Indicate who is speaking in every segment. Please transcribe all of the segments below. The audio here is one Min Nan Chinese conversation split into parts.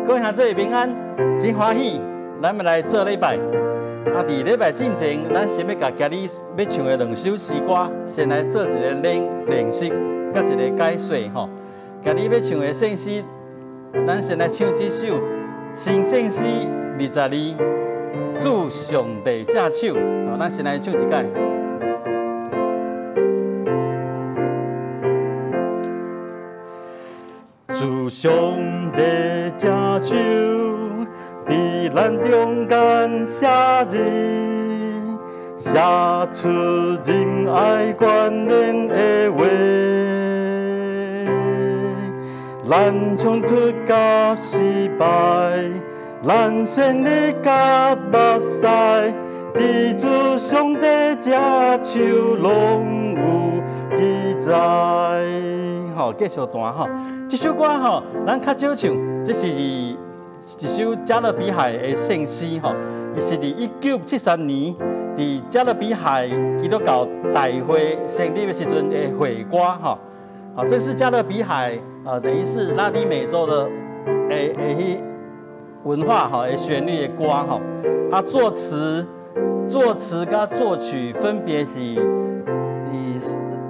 Speaker 1: 各位兄弟平安，真歡喜，咱們來做禮拜。啊，佇禮拜進前，咱先欲共今日欲唱的兩首詩歌，先來做一个練練習，佮一个解說吼。今日欲唱的聖詩，咱先來唱這首新聖詩22，主上帝正手。好，咱先來唱一擺。主上帝正手，佇咱中間寫字，寫出仁愛觀念的話。咱衝突佮失敗，咱勝利佮目屎，佇主上帝正手攏有記載。吼，繼續彈吼，這首歌吼，咱較少唱，這是一首加勒比海的聖詩吼，伊是佇1973年佇加勒比海基督教大會成立的時陣的會歌吼。好，這是加勒比海啊，等於是拉丁美洲的誒文化吼的旋律的歌吼。啊，作詞佮作曲分別是以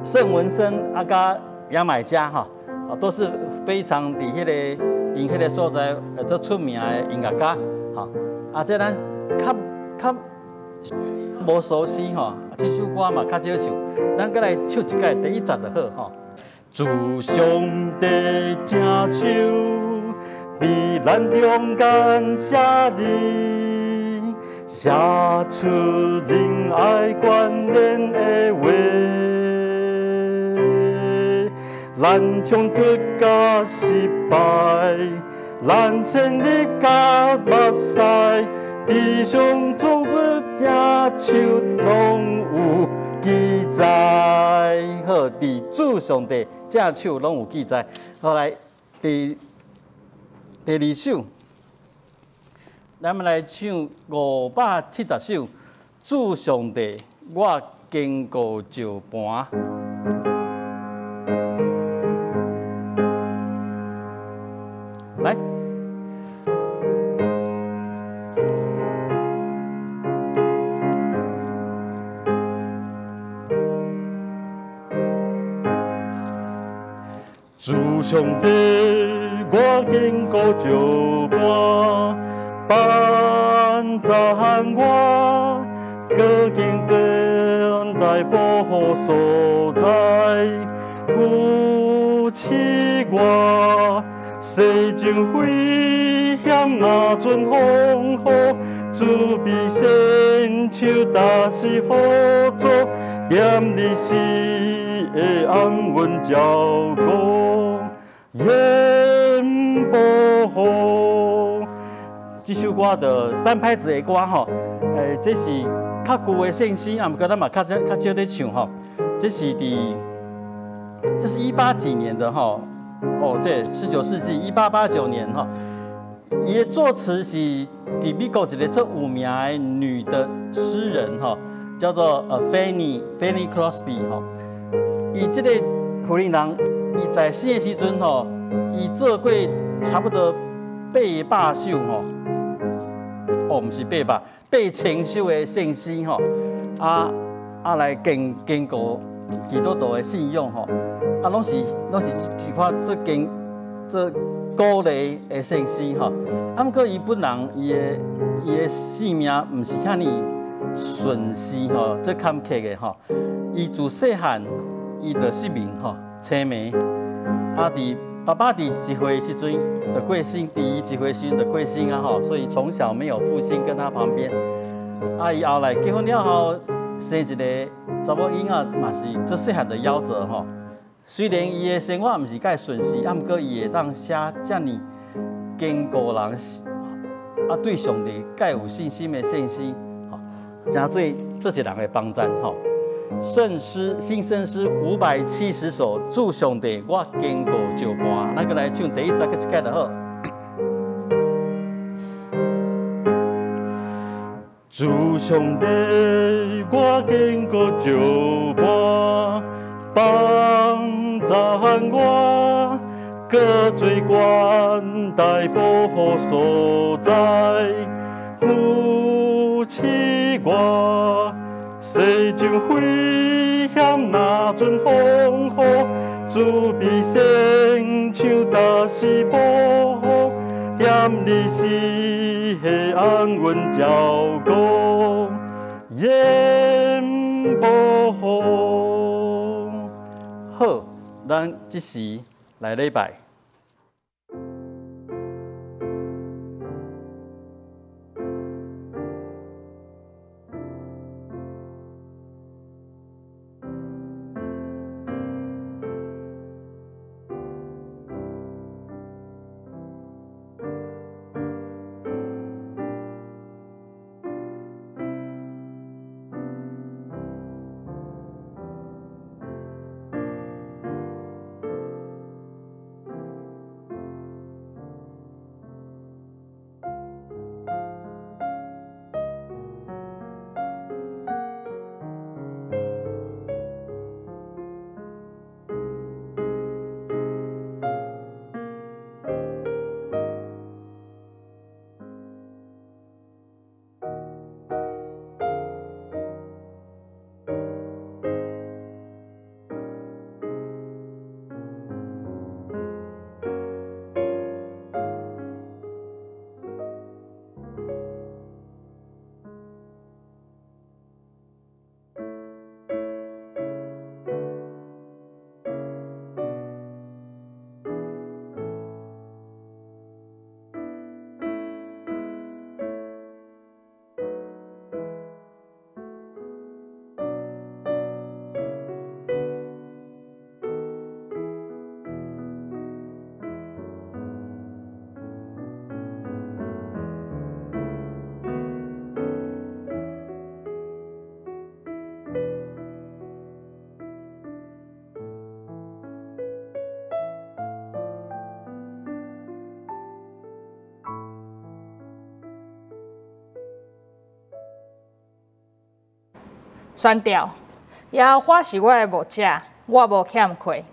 Speaker 1: 聖文森啊佮牙買加哈，啊都是非常佇彼个𪜶彼个所在足出名的音樂家，吼。啊，這咱較較無熟悉吼，這首歌嘛較少唱，咱閣來唱一擺第一節就好吼。主上帝正手，佇咱中間寫字，寫出仁愛觀念的話。咱衝突佮失敗，咱勝利佮目屎，佇上主正手攏有記載。好，佇主上帝正手攏有記載。後來第二首，咱們來唱570首。主上帝，我堅固石磐。來，主上帝，我堅固石磐，幫助我，閣堅定在保護所在，扶持我。世情危險，若陣風雨，主庇伸手，踏實輔助，踮你死的安穩照顧，永保護。這首歌就三拍子的歌吼，這是較舊的聖詩，啊，毋過咱嘛較少較少咧唱吼。這是佇，這是一八幾年的吼。哦，對，19世紀1889年哈，伊的作詞是佇美國一个足有名的女的詩人哈，叫做Fanny Crosby 哈。伊這个婦人人，伊在生的時陣吼，伊做過差不多800首吼，哦，毋是八百，8000首的聖詩吼，啊啊來堅固基督徒的信仰吼。啊，攏是一寡足堅足鼓勵的聖詩吼。啊，毋過伊本人伊的生命毋是遐爾順遂吼，足坎坷的吼。伊自細漢伊就失明吼，青盲。啊，佇爸爸佇一歲時陣就過身，佇伊一歲時陣就過身啊吼，所以從小沒有父親跟他旁邊。啊，伊後來結婚了後，生一个查某囡仔，嘛是足細漢就夭折吼。雖然伊的生活毋是介順遂，啊，毋過伊會當寫遮爾堅固人，啊，對上帝介有信心的聖詩，吼，誠做做一人的幫贊吼。聖詩新聖詩570首，主上帝，我堅固石磐，咱閣來唱第一節閣一擺就好。主上帝，我堅固石磐，幫助我，閣閣做懸台保護所在，扶持我。世上危險若陣風雨，慈悲聖像踏是保護，踮你死的安穩照顧，掩保護。好，咱這時來禮拜。
Speaker 2: 宣調，耶和華是我的牧者，我無欠缺。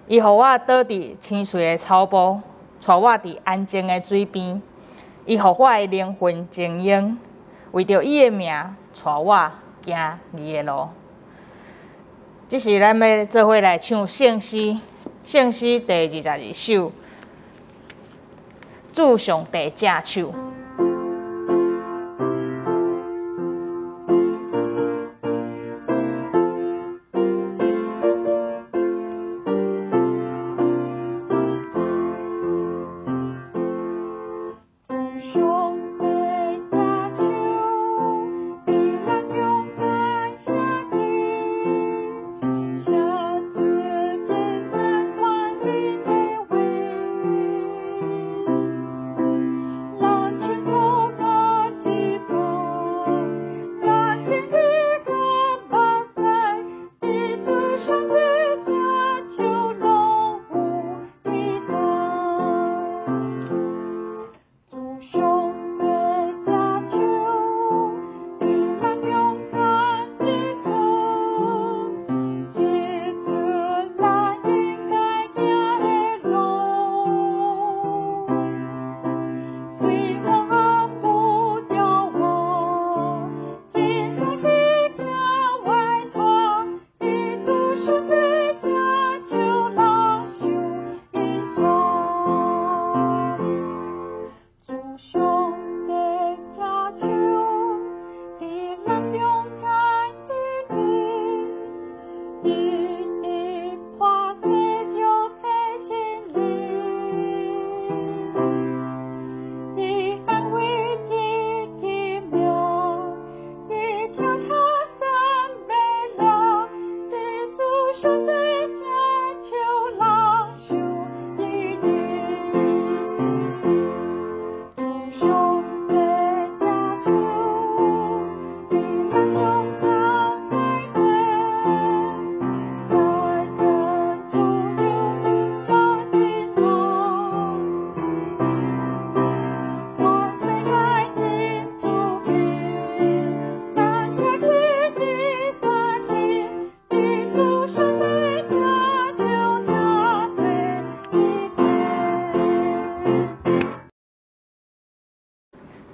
Speaker 2: 伊予我倒佇青翠的草埔，帶我佇安靜的水邊。伊予我的靈魂靜養，為著伊的名，帶我行義的路。這是咱欲做伙來唱聖詩，聖詩第22首，主上帝正手。
Speaker 3: 老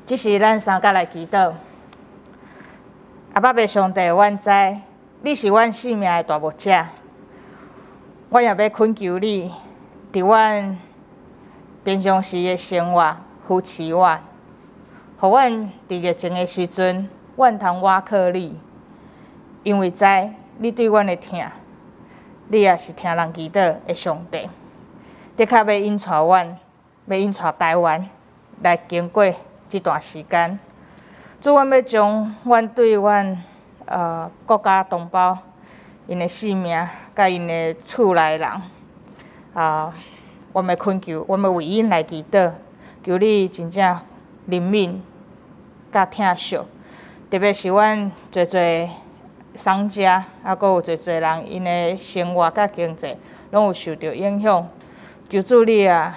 Speaker 2: 這時咱三甲來祈禱。阿爸父上帝，阮知你是阮性命的大牧者，阮也欲懇求你，佇阮平常時的生活扶持阮，予阮佇疫情的時陣，阮通倚靠你，因為知你對阮的疼，你也是聽人祈禱的上帝，的確欲引帶阮，欲引帶台灣來經過這段時間。主，阮欲將阮對阮國家同胞𪜶的性命，佮𪜶的厝內人啊，阮欲懇求，阮欲為𪜶來祈禱，求你真正憐憫佮疼惜，特別是阮濟濟商家，啊，閣有濟濟人𪜶的生活佮經濟攏有受著影響，求主你啊！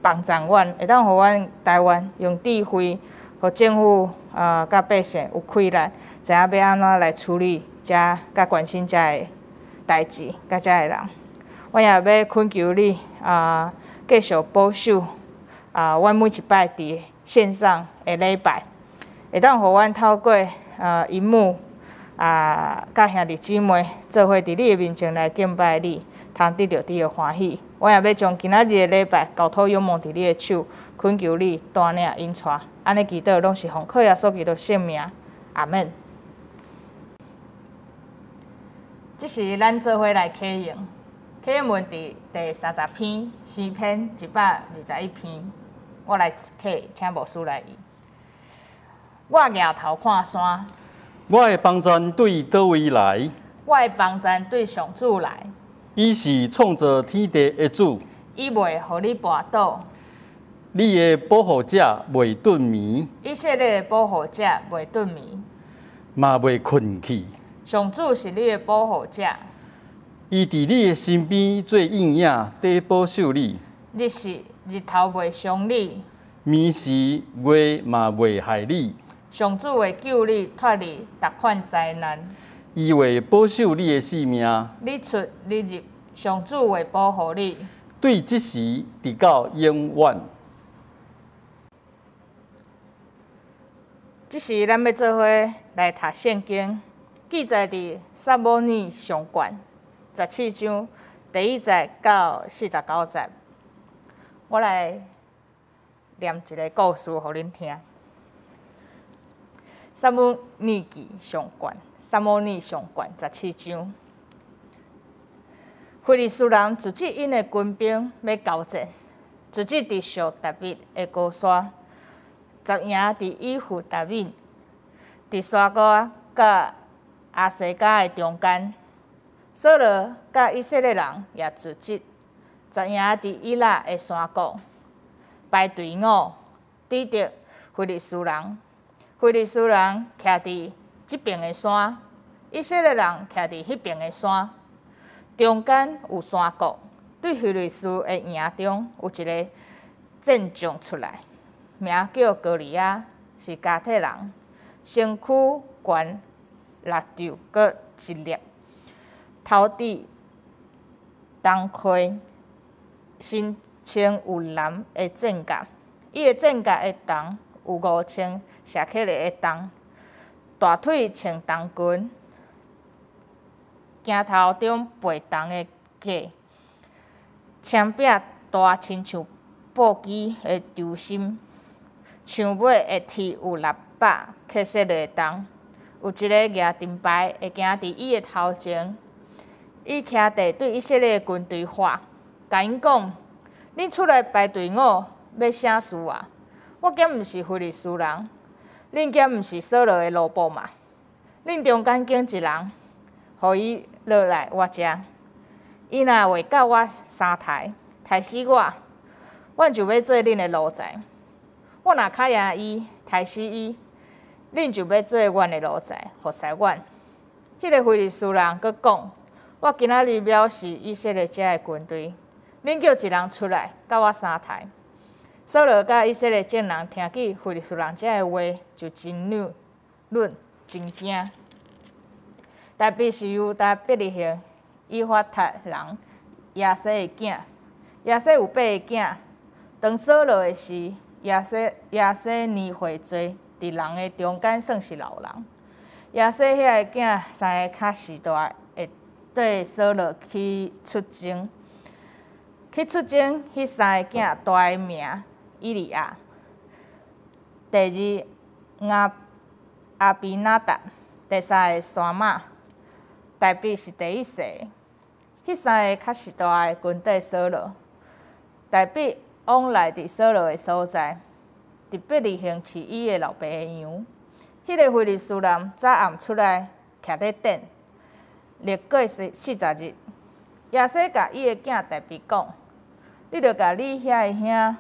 Speaker 2: 幫助阮，會當予阮台灣用智慧，予政府啊，佮百姓有氣力，知影欲按怎來處理遮佮關心遮的代誌，佮遮的人。阮也欲懇求你啊，繼續保守啊，阮每一擺佇線上的禮拜，會當予阮透過啊螢幕啊，佮兄弟姊妹做伙佇你的面前來敬拜你，通得著你的歡喜。阮也欲將今仔日的禮拜交託仰望佇你的手，懇求你帶領引帶，按呢祈禱攏是奉靠耶穌基督聖名，阿們。這是咱做伙來啟用，啟用文佇第30篇詩篇121篇，我來啟，請牧師來譯。我舉頭看山，
Speaker 1: 我的幫贊對佗位來？
Speaker 2: 我的幫贊對上主來。
Speaker 1: 伊是創造天地的主，
Speaker 2: 伊袂予你跋倒。
Speaker 1: 你的保護者袂頓眠，
Speaker 2: 以色列的保護者袂頓眠，
Speaker 1: 嘛袂睏去。
Speaker 2: 上主是你的保護者，
Speaker 1: 伊佇你的身邊做影影，佇保守你。
Speaker 2: 日時日頭袂傷你，
Speaker 1: 暝時月嘛袂害你。
Speaker 2: 上主會救你脫離逐款災難。
Speaker 1: 伊會保守你的性命。
Speaker 2: 你出你入，上主會保護你。
Speaker 1: 對這時直到永遠。
Speaker 2: 這時咱欲做伙來讀聖經，記載佇撒母耳上卷17章第1節到49節。我來念一個故事予恁聽。撒母耳記上卷，撒母耳上卷十七章，非利士人組織𪜶的軍兵欲交戰，組織佇數達密的高山，紮營佇以弗達敏，佇山谷佮亞西加的中間。掃羅佮以色列人也組織紮營佇以拉的山谷，排隊伍，抵擋非利士人。非利士人徛佇這邊的山，以色列人徛佇彼邊的山，中間有山谷。對非利士的營中有一个戰將出來，名叫歌利亞，是迦特人，身軀懸六肘閣一粒，頭戴銅盔，身穿有藍的戰甲，伊的戰甲的銅有5000舍客勒的重，大腿穿銅裙，肩頭中背銅的架，槍柄大親像簸箕的軸心，槍尾的鐵有600舍客勒的重。有一个舉盾牌會行佇伊的頭前，伊徛地對以色列的軍隊喊，共𪜶講：恁出來排隊伍，欲啥事啊？我敢毋是非利士人？恁敢毋是掃羅的奴僕嗎？恁中間揀一人，予伊落來我遮。伊若會佮我相刣，刣死我，阮就欲做恁的奴才；我若較贏伊，刣死伊，恁就欲做阮的奴才，服侍阮。彼个非利士人閣講：我今仔日藐視以色列遮的軍隊，恁叫一人出來佮我相刣。掃羅佮以色列眾人聽見非利士人遮的話，就真惱忍，真驚。大衛是猶大伯利恆以法他人耶西的囝，耶西有八个囝。當掃羅的時，耶西耶西年歲濟，佇人的中間算是老人。耶西遐个囝三个較序大，會綴掃羅去出征。去出征，彼三個囝大的名以利押，第二亞亞比拿達，第三个沙瑪。大衛是第一細的。彼三个較序大的跟綴掃羅。大衛往來佇掃羅的所在，佇伯利恆飼伊的老爸的羊。彼个非利士人早暗出來，徛咧等，歷過40日。耶西共伊的囝大衛講：你著共你遐个兄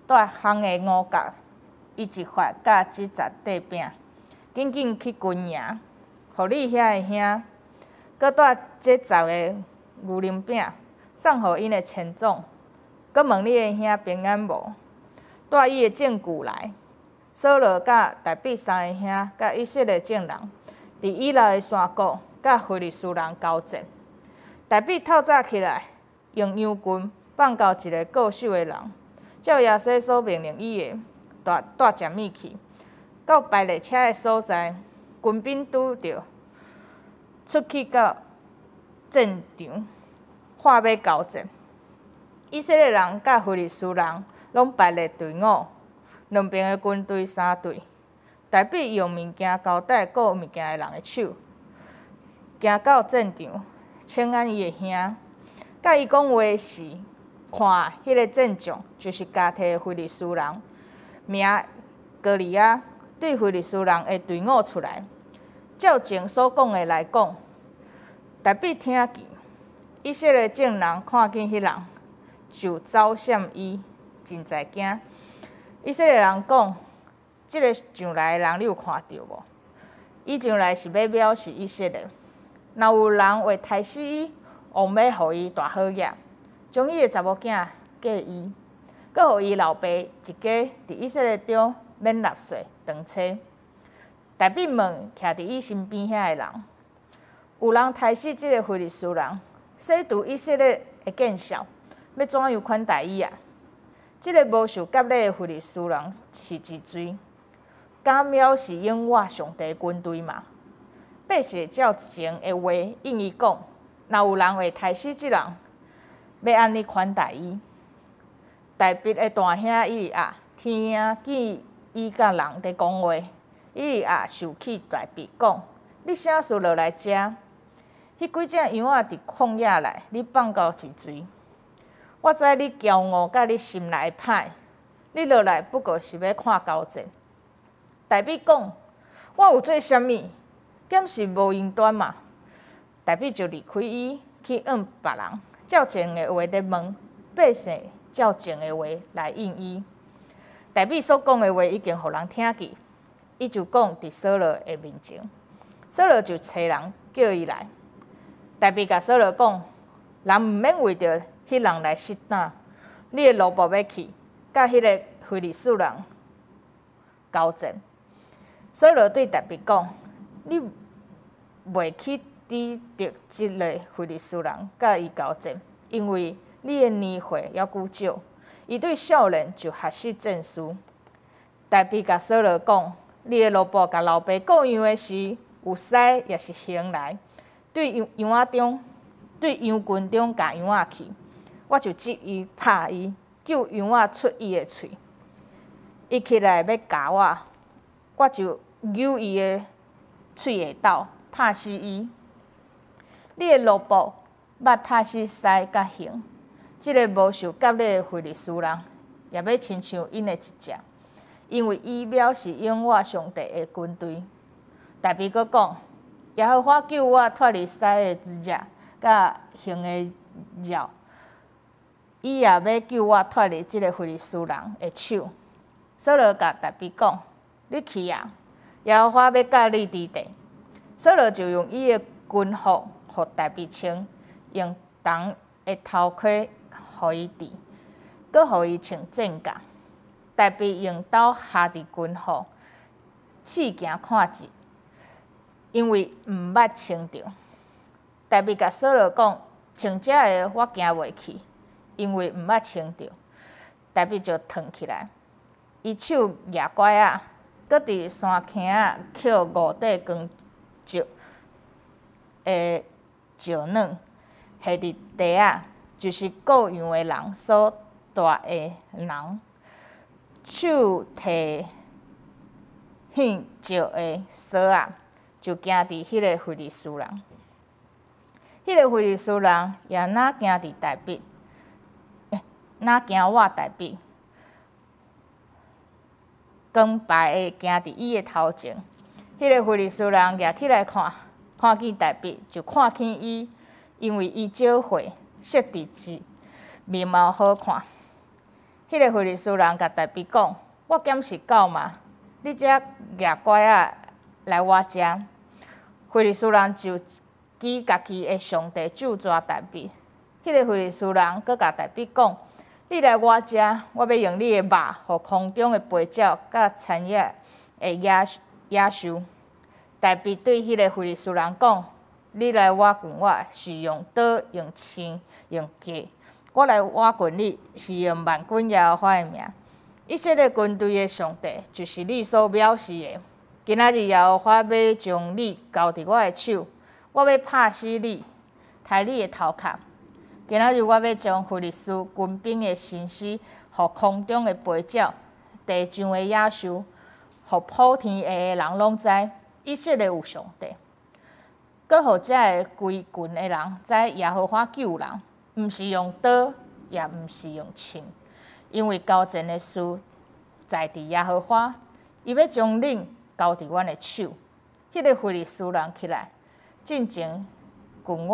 Speaker 2: 帶烘的五穀，伊一法佮這十塊餅，緊緊去軍營，予你遐個兄，閣帶這十个牛奶餅，送予𪜶的千總，閣問你的兄平安無？帶伊的證據來。掃羅佮大衛三个兄，佮以色列眾人，佇以拉的山谷，佮非利士人交戰。大衛透早起來，用羊群放到一个固守的人，照耶西所命令伊的，帶帶食物去，到排列車的所在，軍兵拄著出去到戰場，喊欲交戰。以色列人佮非利士人攏排列隊伍，兩邊的軍隊三隊。大衛用物件交代顧物件的人的手，行到戰場，請安伊的兄。佮伊講話時，看彼个戰將就是迦特的非利士人，名歌利亞，對非利士人的隊伍出來，照前所講的來講。大衛聽見，以色列眾人看見彼人，就走閃伊，真在驚。以色列人講：這个上來的人，你有看著無？伊上來是欲藐視以色列。若有人會刣死伊，王欲予伊大好額，將伊的查某囝嫁伊，閣予伊老爸一家佇以色列中免納稅當差。大衛問徛佇伊身邊遐的人：有人刣死這个非利士人，洗除以色列的見笑，欲怎樣款待伊啊？這个無受割禮的非利士人是一罪，敢藐視永活上帝軍隊嗎？百姓照前的話應伊講：若有人會刣死這人，欲按呢款待伊？大衛的大兄以利押聽見伊佮人佇講話，以利押受氣大衛講：你啥事落來遮？彼幾隻羊仔佇曠野內，你放猴一喙。我知你驕傲，佮你心內歹，你落來不過是欲看交戰。大衛講：我有做啥物？敢是無應當嗎？大衛就離開伊，去向別人，照前的話咧問，百姓照前的話來應伊。大衛所講的話已經予人聽見，伊就講佇掃羅的面前，掃羅就差人叫伊來。大衛共掃羅講：人毋免為著彼人來失膽，你的奴僕欲去，佮彼个非利士人交戰。掃羅對大衛講：你袂去抵得這个非利士人，佮伊交戰，因為你的年歲猶閣少。伊對少年就學習戰術。大衛共掃羅講：你的奴僕共老爸顧羊的時，有獅抑是熊來，對羊羊仔中，對羊群中咬羊仔去，我就擊伊拍伊，救羊仔出伊的喙。伊起來欲咬我，我就搝伊的喙下斗，拍死伊。你的奴僕捌拍死獅佮熊，這个無受割禮的非利士人，也欲親像𪜶的一隻，因為伊藐視永活上帝的軍隊。大衛閣講：耶和華救我脫離獅的爪，佮熊的爪，伊也欲救我脫離這个非利士人的手。掃羅共大衛講：你去啊，耶和華欲佮你佇咧。掃羅就用伊的軍服予大衛穿，用銅的頭盔予伊戴，閣予伊穿戰甲。大衛用刀合佇軍服，試行看一，因為毋捌穿著。大衛共掃羅講：穿這个我行袂去，因為毋捌穿著。大衛就褪起來。伊手攑拐仔，閣佇山坑仔抾五塊光石的石軟，下佇地仔，就是羔羊的人所帶的囊。手提獻石的索仔，就行佇彼个非利士人。彼个非利士人也若行佇大衛，若驚倚大衛，扛牌的行佇伊的頭前。彼个非利士人舉起來看，看見大衛，就看輕伊，因為伊少歲，色緻面貌好看。彼个非利士人共大衛講：我敢是狗嗎？你才舉拐仔來我遮？非利士人就舉家己的上帝咒詛大衛。彼个非利士人閣共大衛講：你來我遮，我欲用你的肉，予空中的飛鳥佮田野的野獸。大衛對彼个非利士人講：你來倚近我，是用刀、用槍、用弓；我來倚近你，是用萬軍耶和華的名。以色列軍隊的上帝，就是你所藐視的。今仔日耶和華欲將你交佇我的手，我欲拍死你，刣你的頭殼。今仔日我欲將非利士軍兵的身屍，予空中的飛鳥、地上的野獸，予普天下的人攏知，以色列有上帝。閣予遮个歸群的人知耶和華救人，毋是用刀，也毋是用槍，因為交戰的事在佇耶和華，伊欲將恁交佇阮的手。彼个非利士人起來，進前近倚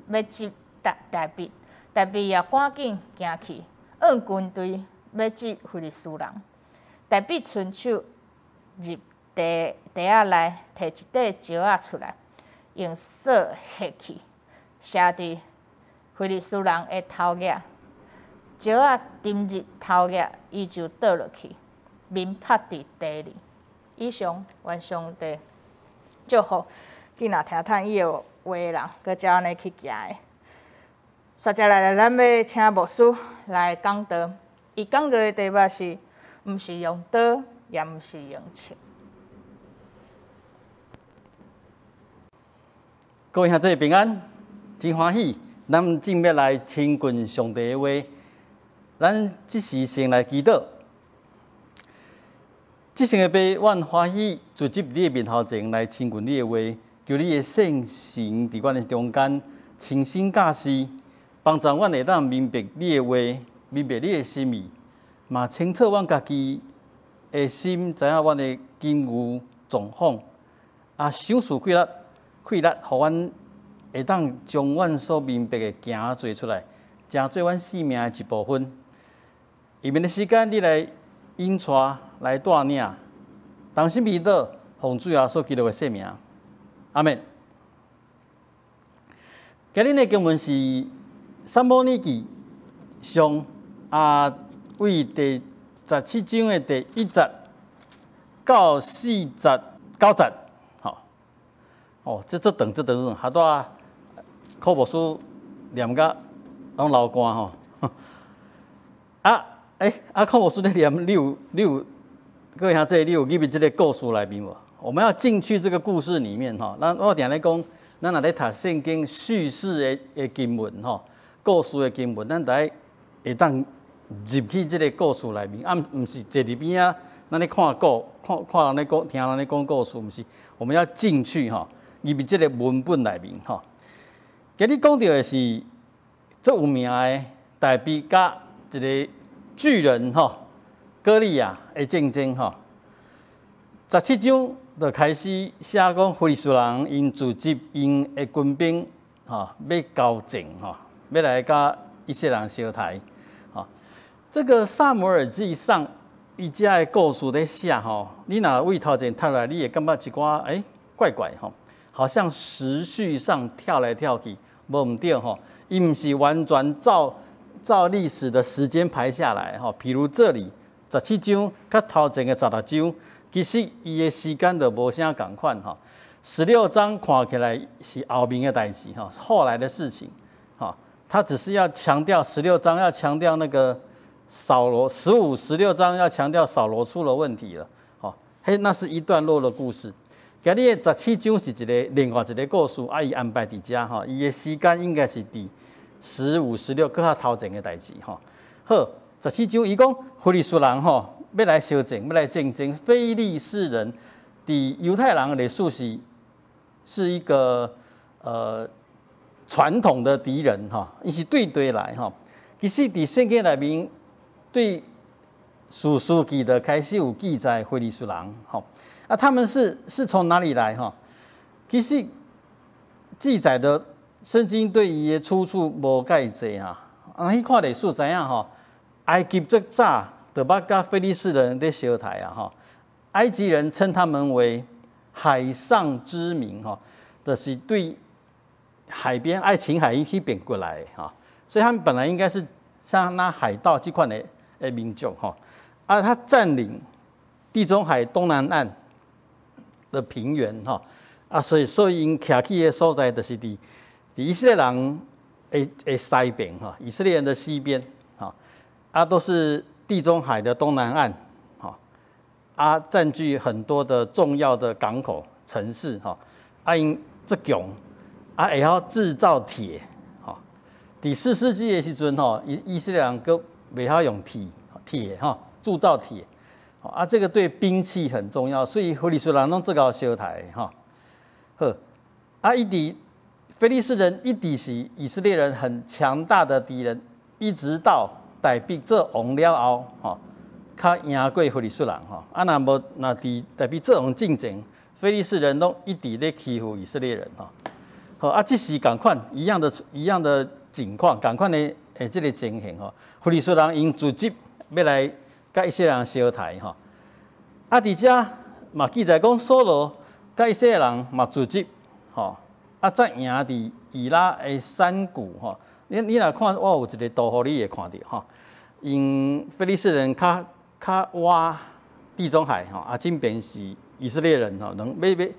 Speaker 2: 欲擊大衛，大衛也趕緊行去，按軍隊欲擊非利士人。大衛伸手入袋袋仔內，提一塊石仔出來，用索羶去，射佇非利士人的頭額。石仔沉入頭額，伊就倒落去，面拍佇地裡。以上，願上帝祝福，囝若聽趁伊的話的人，閣照按呢去行的。接下來，咱欲請牧師來講道。伊講道的題目是，毋是用刀，也毋是用槍。
Speaker 1: 各位兄弟平安，真歡喜，咱正欲來親近上帝的話。咱這時先來祈禱。至聖的父，阮歡喜聚集你的面頭前來親近你的話，求你的聖神佇阮的中間親身教示，幫助阮會當明白你的話，明白你的心意，嘛清楚阮家己的心，知影阮的境遇狀況，啊，賞賜氣力，氣力，予阮會當將阮所明白的行做出來，成做阮生命的一部分。下面的時間，你來引帶，來帶領，同心祈禱，奉主耶穌基督的聖名，阿們。今日的經文是撒母耳記上啊，為第十七章的第一節到四十九節，吼，哦，這這長這長，哈拄仔柯牧師念甲攏流汗吼，啊，欸，啊，柯牧師咧念，你有，各位兄弟，你有入去這個故事內面無？我們要進去這個故事裡面吼，咱我定咧講，咱若咧讀聖經敘事的經文吼，故事的經文，咱著愛會當入去這個故事內面，啊，毋是坐佇邊仔，咱咧看看人咧講，聽人咧講故事，毋是，我們要進去吼，入去這個文本內面吼。今日講著的是足有名的大衛佮一個巨人吼，歌利亞的戰爭吼。十七章就開始寫講非利士人𪜶組織𪜶的軍兵吼，欲交戰吼，欲來佮以色列人相刣吼。這個撒母耳記上伊遮的故事咧寫吼，你若對頭前讀來，你會感覺一寡怪怪吼，好像時序上跳來跳去，無毋對吼。伊毋是完全照歷史的時間排下來吼。譬如這裡十七章，佮頭前的十六章，其實伊的時間就無啥仝款吼。十六章看起來是後面的代誌吼，後來的事情吼。他只是要強調十六章要強調那個掃羅15、16章要強調掃羅出了問題了，吼，彼那是一段落的故事。今日的十七章是一个另外一個故事，啊，伊安排佇遮吼，伊的時間應該是佇十五、十六閣較頭前的代誌吼。好，十七章伊講非利士人吼欲來相戰，欲來戰爭。非利士人佇猶太人的歷史是一個傳統的敵人吼，伊是對對來吼。其實佇聖經內面，對士師記就開始有記載非利士人吼，啊，他們是從哪裡來吼？其實記載的聖經對伊的出處無蓋濟哈。啊，去看歷史知影吼，埃及足早就捌佮非利士人咧相刣啊吼。埃及人稱他們為海上之民吼，就是對海邊愛琴海彼邊過來的吼，所以他們本來應該是像那海盜這款的民族吼，啊，他佔領地中海東南岸的平原吼，啊，所以𪜶徛起的所在就是佇以色列人的西邊吼，以色列人的西邊吼，啊，都是地中海的東南岸吼，啊，佔據很多的重要的港口城市吼，啊，𪜶足強，啊，會曉製造鐵吼。佇士師記的時陣吼，以色列人閣袂曉用鐵吼，鑄造鐵，啊，這個對兵器很重要，所以非利士人攏足𠢕相刣吼。好，啊，一直非利士人一直是以色列人很強大的敵人，一直到大衛做王了後，吼，較贏過非利士人吼。啊，若無若佇大衛做王進前，非利士人攏一直咧欺負以色列人吼。好，啊，這是仝款一樣的情況，仝款的這個情形吼。非利士人𪜶組織欲來佮以色列人相刣吼。啊，佇遮嘛記載講，掃羅佮以色列人嘛組織吼，啊，才贏佇以拉的山谷吼。你若看，我有一個圖，予你會看著吼。𪜶非利士人較倚地中海吼，啊，這邊是以色列人吼，兩欲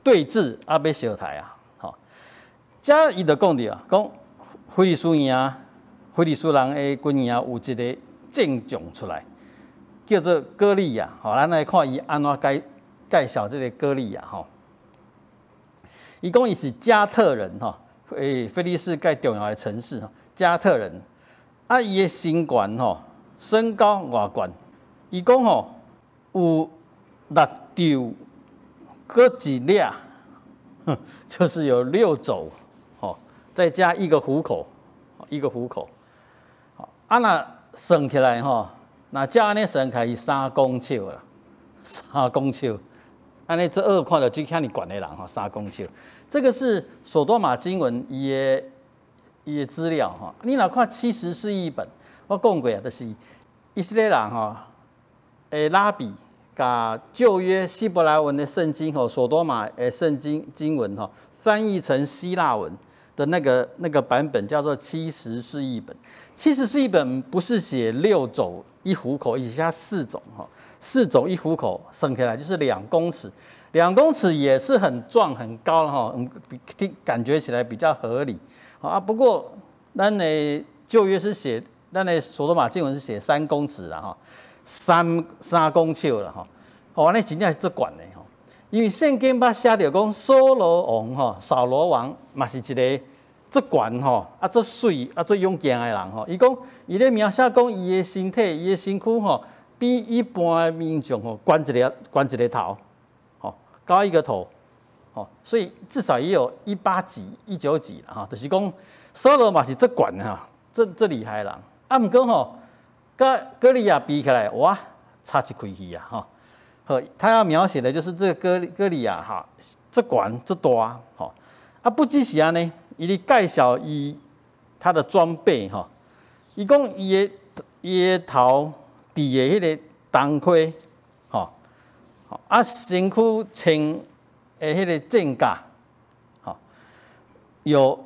Speaker 1: 對峙啊，欲相刣啊，吼。遮伊就講著啊，講非利士營，非利士人的軍營有一個戰將出來，叫做歌利亞。吼，咱來看伊按怎介紹這個歌利亞吼。伊講伊是迦特人吼，非利士蓋重要的城市吼，迦特人。啊，伊的身懸吼，身高偌懸？伊講吼有六肘閣一掠，就是有6肘，吼，再加一個虎口，一個虎口。啊，若算起來吼，若照按呢算起來是三公尺啦，三公尺。按呢這二看著這遐爾懸的人吼，三公尺。這個是所多瑪經文伊的資料吼。你若看七十士譯本，我講過啊，就是以色列人吼的拉比，共舊約希伯來文的聖經吼，所多瑪的聖經經文吼，翻譯成希臘文的那個版本叫做七十士譯本。七十士譯本不是寫6肘一虎口，伊寫四肘吼，四肘一虎口，算起來就是兩公尺，兩公尺也是很壯很高哈，感覺起來比較合理。啊，不過咱的舊約是寫，咱的所多瑪經文是寫三公尺啦吼，三公尺啦吼，哦，按呢真正是足懸的吼，因為聖經捌寫著講掃羅王吼，掃羅王嘛是一個足懸吼，啊足媠啊足勇健的人吼，伊講伊咧描寫講伊的身體，伊的身軀吼，比一般的民眾吼懸一個頭，吼高一個頭。哦，所以至少也有一八幾、一九幾啦，吼，就是講掃羅嘛是足懸的吼，足厲害的人。啊，毋過吼，佮歌利亞比起來，哇，差一開去啊，吼。好，他要描寫的就是這個歌利亞哈，足懸足大，吼。啊，不只是按呢，伊咧介紹伊他的裝備吼，伊講伊的頭戴的彼個銅盔，吼，啊，身軀穿的彼個戰甲，吼，有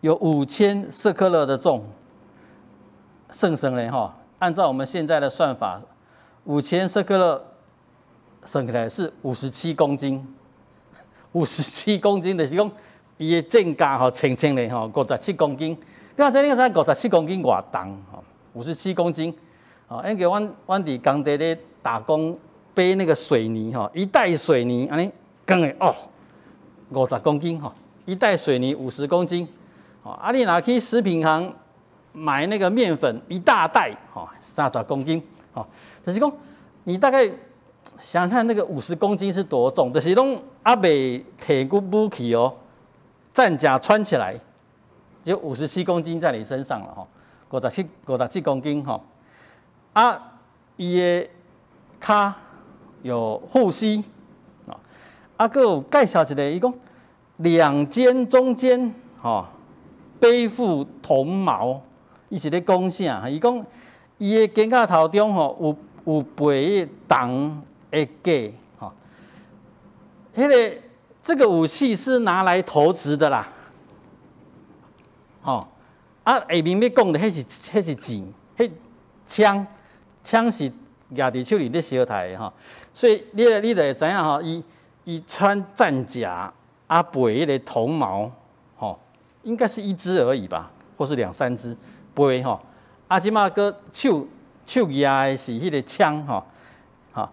Speaker 1: 5000舍客勒的重，算算咧吼，按照我們現在的算法，五千舍客勒算起來是五十七公斤，五十七公斤就是講伊的戰甲吼，穿穿咧吼，五十七公斤。剛才你知五十七公斤偌重吼？ 57公斤。啊，因為阮佇工地咧打工背那個水泥吼，一袋水泥按呢扛的哦，50公斤吼，一袋水泥50公斤。哦，啊，你若去食品行買那個麵粉一大袋，吼，30公斤，吼，就是講你大概想看那個50公斤是多重，就是攏猶未提過武器哦，戰甲穿起來就五十七公斤在你身上了吼，57公斤吼，啊，伊的跤有護膝，啊，閣有介紹一个，伊講兩肩中間吼背負銅矛，伊是咧講啥？伊講伊的肩胛頭中吼有背銅的架吼，彼个這個武器是拿來投擲的啦，吼啊，下面欲講的彼是箭，彼槍槍是舉佇手裡咧相刣的吼，所以你就會知影吼，伊穿戰甲啊，背彼个銅矛吼，應該是一支而已吧，或是兩三支背吼，啊，這馬閣手舉的是彼個槍吼，吼，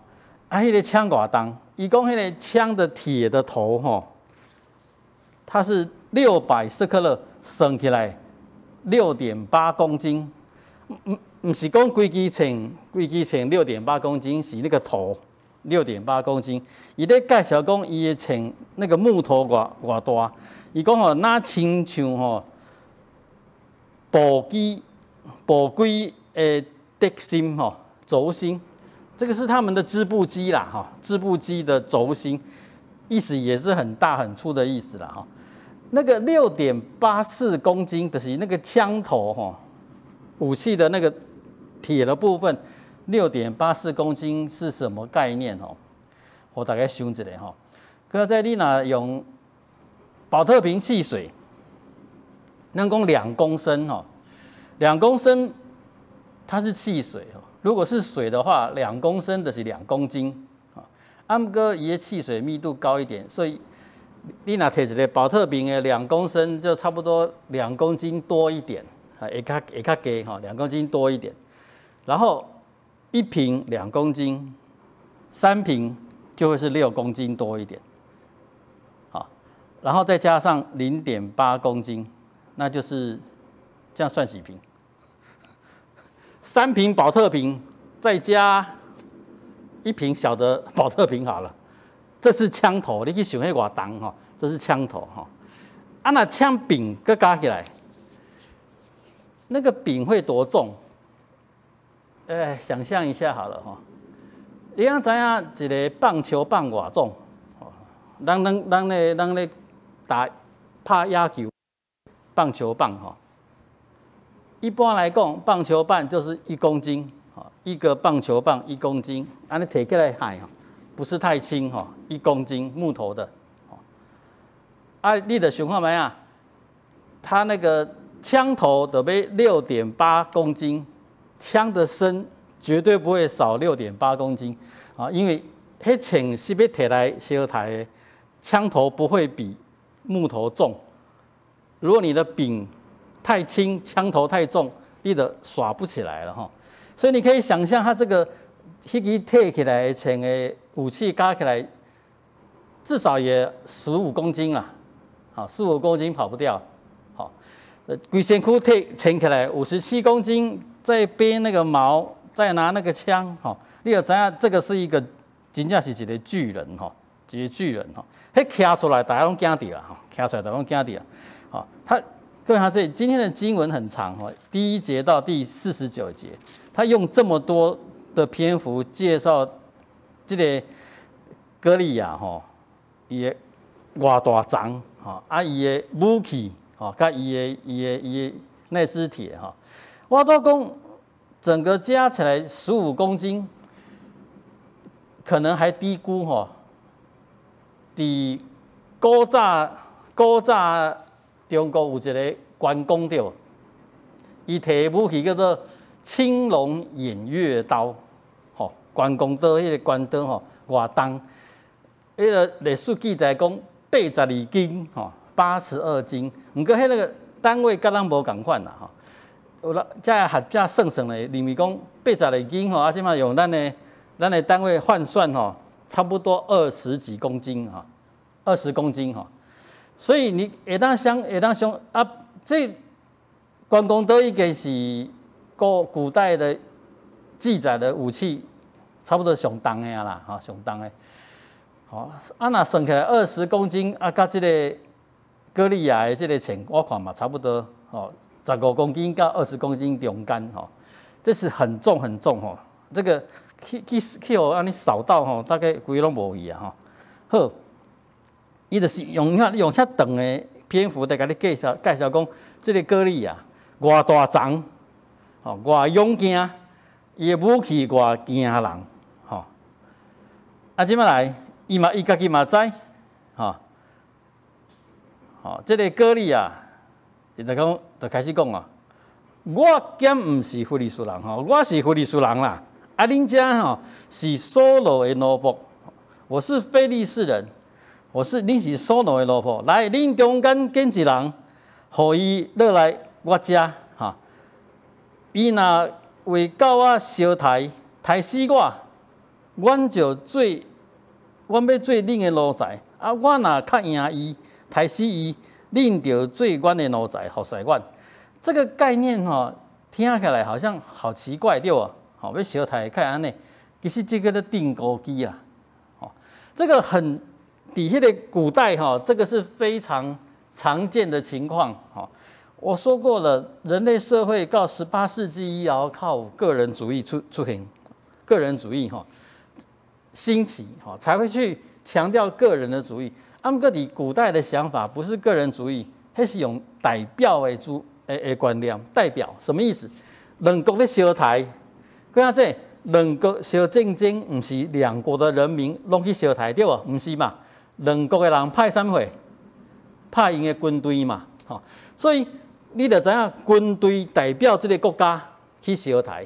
Speaker 1: 啊，彼個槍偌重？伊講彼個槍的鐵的頭吼，它是600舍克勒，算起來6.8公斤，毋是講規支槍六點八公斤，是那個頭六點八公斤。伊咧介紹講伊的槍那個木頭偌大，伊講吼，若親像吼畚機的軸心吼軸心，這個是他們的織布機啦哈，織布機的軸心，意思也是很大很粗的意思啦哈。那個6.84公斤就是那個槍頭吼，武器的那個鐵的部分，六點八四公斤是什麼概念哦？我大概想一下吼。閣再你若用寶特瓶汽水，咱講兩公升吼，兩公升它是汽水哦。如果是水的話，兩公升就是2公斤啊。啊，毋過伊的汽水密度高一點，所以你若提一个寶特瓶的兩公升，就差不多兩公斤多一點，會較低吼，兩公斤多一點。然後一瓶兩公斤，三瓶就會是6公斤多一點。好，然後再加上0.8公斤，那就是這樣算幾瓶？三瓶寶特瓶，再加一瓶小的寶特瓶好了。這是槍頭，你去想彼偌重吼，這是槍頭吼。啊，若槍柄閣加起來，那個柄會多重？哎，想象一下好了吼。你敢知影一個棒球棒偌重？咱咧打拍野球，棒球棒吼。一般來講，棒球棒就是一公斤，一個棒球棒一公斤，按呢提起來還不是太輕吼，一公斤木頭的。啊，你著想看覓啊？它那個槍頭得欲六點八公斤，槍的身絕對不會少六點八公斤啊，因為彼槍是欲提來相刣的，槍頭不會比木頭重。如果你的柄太輕，槍頭太重，你就耍不起來了哈。所以你可以想象，它這個彼支提起來的槍的武器加起來，至少也十五公斤啦，好，十五公斤跑不掉。好，規身軀提撐起來五十七公斤，再背那個矛，再拿那個槍，吼，你就知影這個是一個真正是一個巨人吼，一個巨人吼，彼徛出來大家攏驚著啦，吼，徛出來大家攏驚著啊，好，他各位，他這今天的經文很長吼，第一節到第49節，他用這麼多的篇幅介紹這個歌利亞吼，伊的偌大叢吼，啊伊的武器吼，佮伊的那支鐵吼，我都講整個加起來十五公斤，可能還低估吼。佇古早中國有一個關公對無？伊提的武器叫做青龍偃月刀，吼，關公刀彼个關刀吼，偌重？彼个歷史記載講82斤，吼，82斤。毋過彼個單位佮咱無仝款啦，吼。有啦，遮學者算算咧，認為講80個斤吼，啊，這馬用咱的單位換算吼，差不多二十幾公斤哈，二十公斤吼。所以你會當想啊，這關公刀已經是古代的記載的武器，差不多上重的啊啦，吼，上重的。吼，啊，若算起來二十公斤，啊，佮這个歌利亞的這个銃，我看嘛差不多，吼，15公斤到二十公斤中間，吼，這是很重很重吼。這個去予按呢掃到吼，大概規攏無去啊，吼。好，伊就是用遐長的篇幅來共你介紹講，這个歌利亞偌大叢，吼，偌勇健，伊的武器偌驚人，吼。啊，這馬來，伊嘛伊家己嘛知，吼，吼，這个歌利亞，伊就講，就開始講啊，我敢毋是非利士人吼，我是非利士人啦。啊，恁遮吼是掃羅的奴僕，我是非利士人，恁是掃羅的奴僕。來，恁中間揀一人，予伊落來我遮，吼。伊若會佮我相刣，刣死我，阮欲做恁的奴才。啊，我若較贏伊，刣死伊，恁就做阮的奴才，服侍阮。這个概念吼，聽起來好像好奇怪，對無？吼，欲相刣較按呢，其實這个叫釘孤枝啦。吼，這個很佇彼个古代吼，這個是非常常見的情況。吼，我說過了，人類社會到18世紀以後，靠個人主義出現，個人主義吼興起，吼才會去強調個人的主義。啊，毋過佇古代的想法不是個人主義，彼是用代表的觀念，代表什麼意思？兩國咧相刣，講這兩國相戰爭，毋是兩國的人民攏去相刣對無？毋是嘛？兩國的人派啥物貨？派𪜶的軍隊嘛，吼。所以你就知影軍隊代表這个國家去相刣，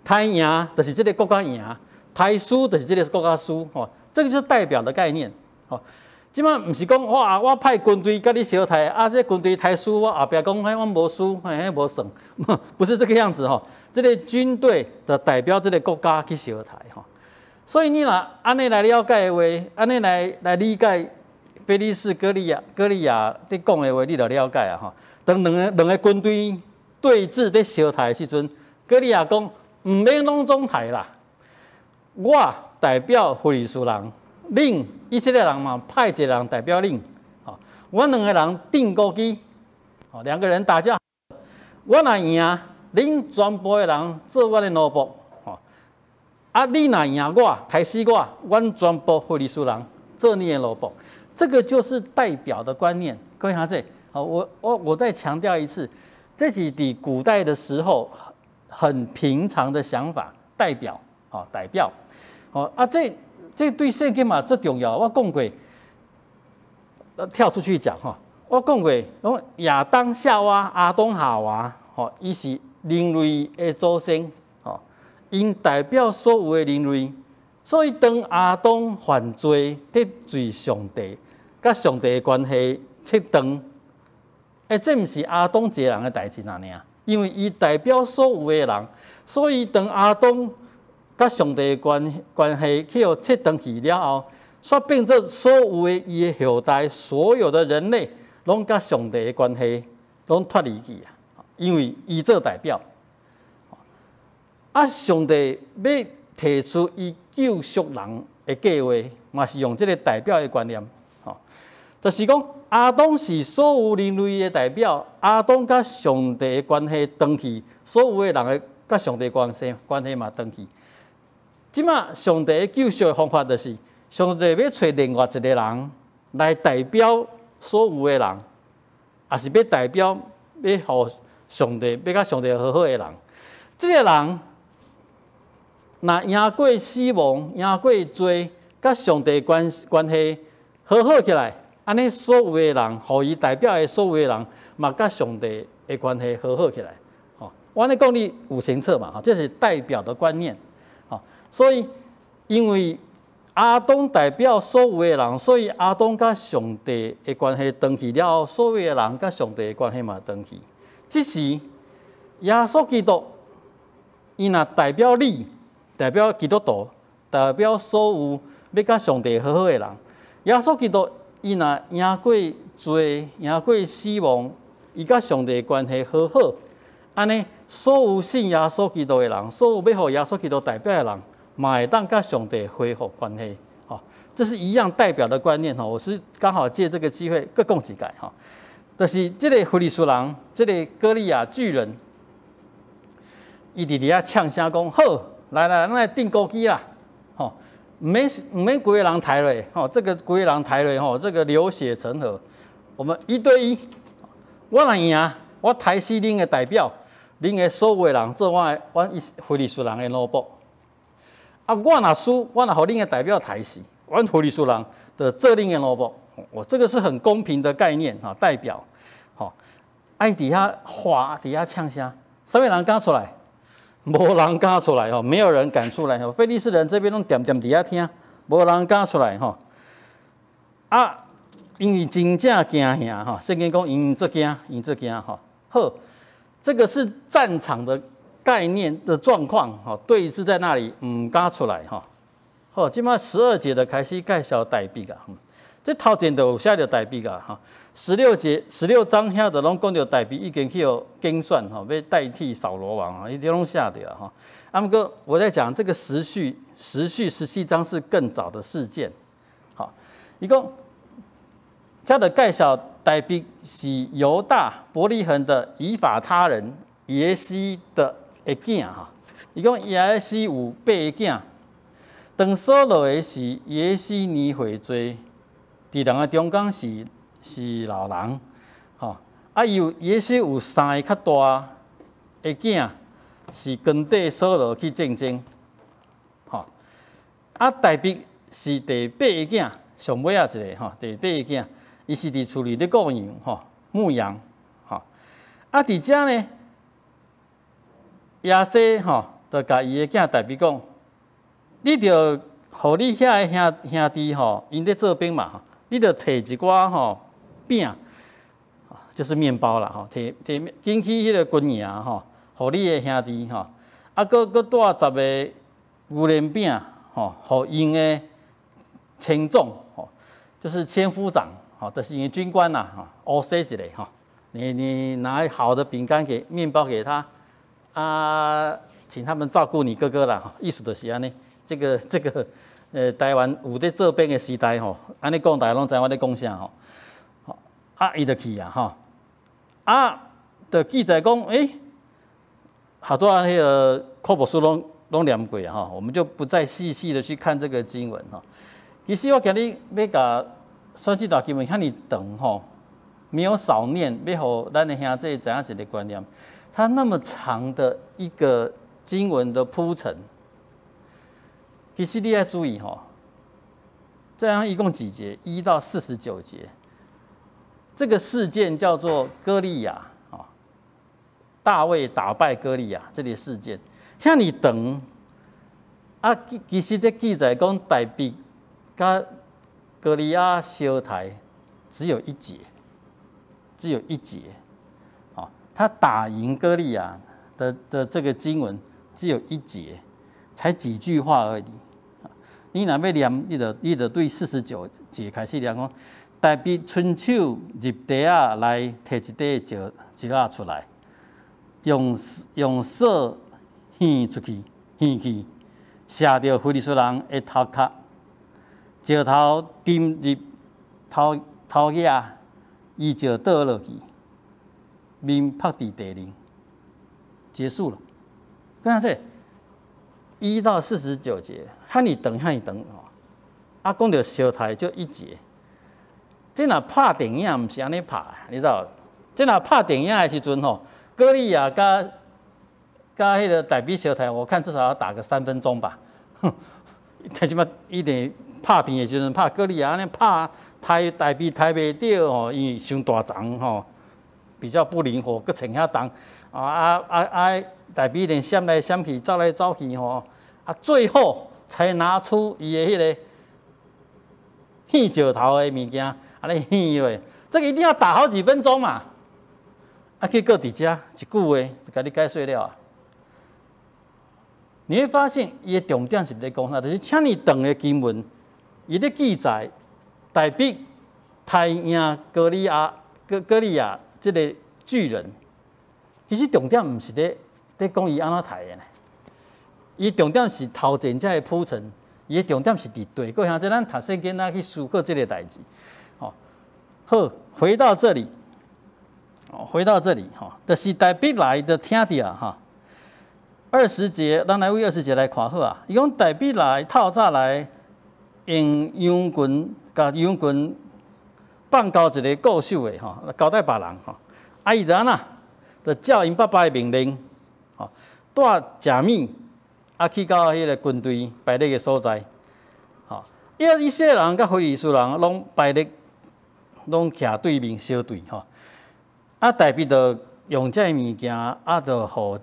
Speaker 1: 刣贏就是這个國家贏，刣輸就是這个國家輸，吼。這个就是代表的概念，吼。這馬毋是講我派軍隊佮你相刣，啊，這軍隊刣輸，我後壁講彼阮無輸，彼無算，不是這个樣子吼。這个軍隊就代表這个國家去相刣吼。所以你若按呢來了解的話，按呢來理解非利士歌利亞佇講的話，你就了解啊吼。當兩個軍隊對峙佇相刣的時陣，歌利亞講毋免攏總刣啦，我代表非利士人。恁以色列人嘛，派一個人代表恁，吼，阮兩個人釘孤枝，吼，兩個人打架，我若贏，恁全部的人做我的奴僕，吼，啊，你若贏我，刣死我，阮全部非利士人做你的奴僕，這個就是代表的觀念。各位兄弟，好，我再強調一次，這是佇古代的時候很平常的想法，代表，吼，代表，吼，啊，這對聖經嘛最重要。我講過，跳出去講吼，我講過，講亞當夏娃、亞當夏娃，吼，伊是人類的祖先，吼，𪜶代表所有的人類。所以當亞當犯罪得罪上帝，佮上帝的關係切斷，欸，這毋是亞當一个人的代誌爾，因為伊代表所有的人，所以當亞當佮上帝的關係去予切斷去了後，煞變做所有的伊的後代，所有的人類，攏佮上帝的關係攏脫離去啊！因為伊做代表，啊，上帝欲提出伊救贖人的計劃，嘛是用這个代表的觀念，吼，就是講亞當是所有人類的代表，亞當佮上帝的關係斷去，所有的人的佮上帝關係嘛斷去。這馬上帝的救贖的方法就是，上帝欲揣另外一个人來代表所有的人，也是欲代表欲予上帝欲佮上帝和好的人。這个人若贏過死亡，贏過罪，佮上帝關係和好起來，按呢所有的人，予伊代表的所有的人，嘛佮上帝的關係和好起來。吼，我按呢講你有清楚嘛？吼，這是代表的觀念。所以，因為亞當代表所有的人，所以亞當佮上帝的關係斷去了後，所有的人佮上帝的關係嘛斷去。這時，耶穌基督，伊若代表你，代表基督徒，代表所有欲佮上帝和好的人。耶穌基督，伊若贏過罪，贏過死亡，伊佮上帝關係和好，按呢，所有信耶穌基督的人，所有欲予耶穌基督代表的人，嘛會當佮上帝恢復關係。吼，這是一樣代表的觀念。吼，我是剛好借這個機會，閣講一擺。吼，就是這个非利士人，這个歌利亞巨人，伊佇遐嗆聲講：好，來來，咱來釘孤枝啦！吼，毋免毋免規个人刣落，吼，這個規个人刣落，吼，這個流血成河。我們一對一，我若贏，我刣死恁的代表，恁的所有的人做我的，阮非利士人的奴僕。啊，我若輸，我若予恁的代表刣死，阮非利士人就做恁的奴僕。我這個是很公平的概念，哈，代表，吼，啊，伊佇遐喊，佇遐嗆聲，啥物人敢出來？無人敢出來吼，沒有人敢出來吼。非利士人這邊攏恬恬佇遐聽，無人敢出來吼。啊，因為真正驚嚇吼，聖經講𪜶足驚，𪜶足驚吼。好，這個是戰場的概念的狀況吼，對峙在那裡毋敢出來吼。好，這馬12節就開始介紹大衛啊。這頭前就有寫著大衛啊，吼。16節16章遐就攏講著大衛已經去予揀選吼，欲代替掃羅王啊，伊就攏寫著啊，吼。啊，毋過我在講這個時序，時序17章是更早的事件。好，伊講，這就介紹大衛是猶大伯利恆的以法他人耶西的囝哈。伊講耶西有八个囝，當掃羅的時，耶西年歲濟，佇人的中間是老人，吼啊！伊有耶西有三个較大的囝，是跟綴掃羅去戰爭，吼啊！大衛是第八个囝，上尾仔一个吼，第八个囝，伊是佇厝裡咧顧羊吼，牧羊，吼啊！佇遮呢，耶西吼，就共伊的囝大衛講：你著予你遐个兄兄弟吼，𪜶咧做兵嘛，吼，你著提一寡吼餅，就是麵包啦，吼，提提緊去彼个軍營吼，予你的兄弟吼，啊，閣閣帶十个牛奶餅吼，予𪜶的千總吼，就是千夫長，吼，就是𪜶軍官啦，吼，烏西一个吼，你拿好的餅乾給麵包給他，啊，請他們照顧你哥哥啦，意思就是按呢，這個，台灣有咧做兵的時代吼，按呢講大家攏知影我咧講啥吼。啊，伊就去啊，吼！啊，就記載講，欸，好多彼个柯牧師攏攏念過啊，吼，我們就不再細細的去看這個經文吼。其實我今日欲共選這段經文遐爾長吼，沒有少念，欲予咱的兄弟知影一个觀念。它那麼長的一個經文的鋪陳，其實你愛注意吼，這樣一共幾節？1到49節。這個事件叫做歌利亞啊，大衛打敗歌利亞這個事件，遐爾長啊，其實咧記載講大衛佮歌利亞相刣只有一節，只有一節，啊，他打贏歌利亞的這個經文只有一節，才幾句話而已。你若欲念，你就對49節開始念講。大衛伸手入袋仔內，提一塊石石仔出來，用索懸出去，懸去，射著非利士人的頭殼，石頭沉入頭頭額，伊就倒落去，面覆佇地面，結束了。看這1到49節，遐爾長遐爾長吼，啊，講著相刣就一節。這若拍電影毋是按呢拍，你知無？這若拍電影的時陣吼，歌利亞佮佮彼个大衛相刣，我看至少要打個3分鐘吧。他這馬一定拍片的時陣，拍歌利亞按呢拍，刣大衛刣袂著吼，因為傷大叢吼，比較不靈活，閣穿遐重，啊啊啊啊！大衛一定閃來閃去，走來走去吼，啊，最後才拿出伊的彼个懸石頭的物件。按呢懸落，這個一定要打好幾分鐘嘛。啊，結果佇遮一句話就共你解說了啊！你會發現，伊的重點是咧講啥？就是遮爾長的經文，伊咧記載大衛刣贏歌利亞、歌利亞這个巨人。其實重點毋是咧講伊按怎刣的呢？伊重點是頭前這个鋪陳，伊的重點是佇對過，像這咱讀聖經仔去思考這个代誌。吼，好，回到這裡，回到這裡，吼，就是大衛來的聽著哈。二十節，咱來為二十節來看好啊。伊講大衛來透早來，用羊群共羊群放到一个固守的吼，交代別人吼。啊，伊就按怎，就照𪜶爸爸的命令，吼，帶食物啊去到彼个軍隊排列的所在，吼。因為以色列人佮非利士人攏排列，攏徛對面相對吼。啊，大衛就用這个物件啊，就予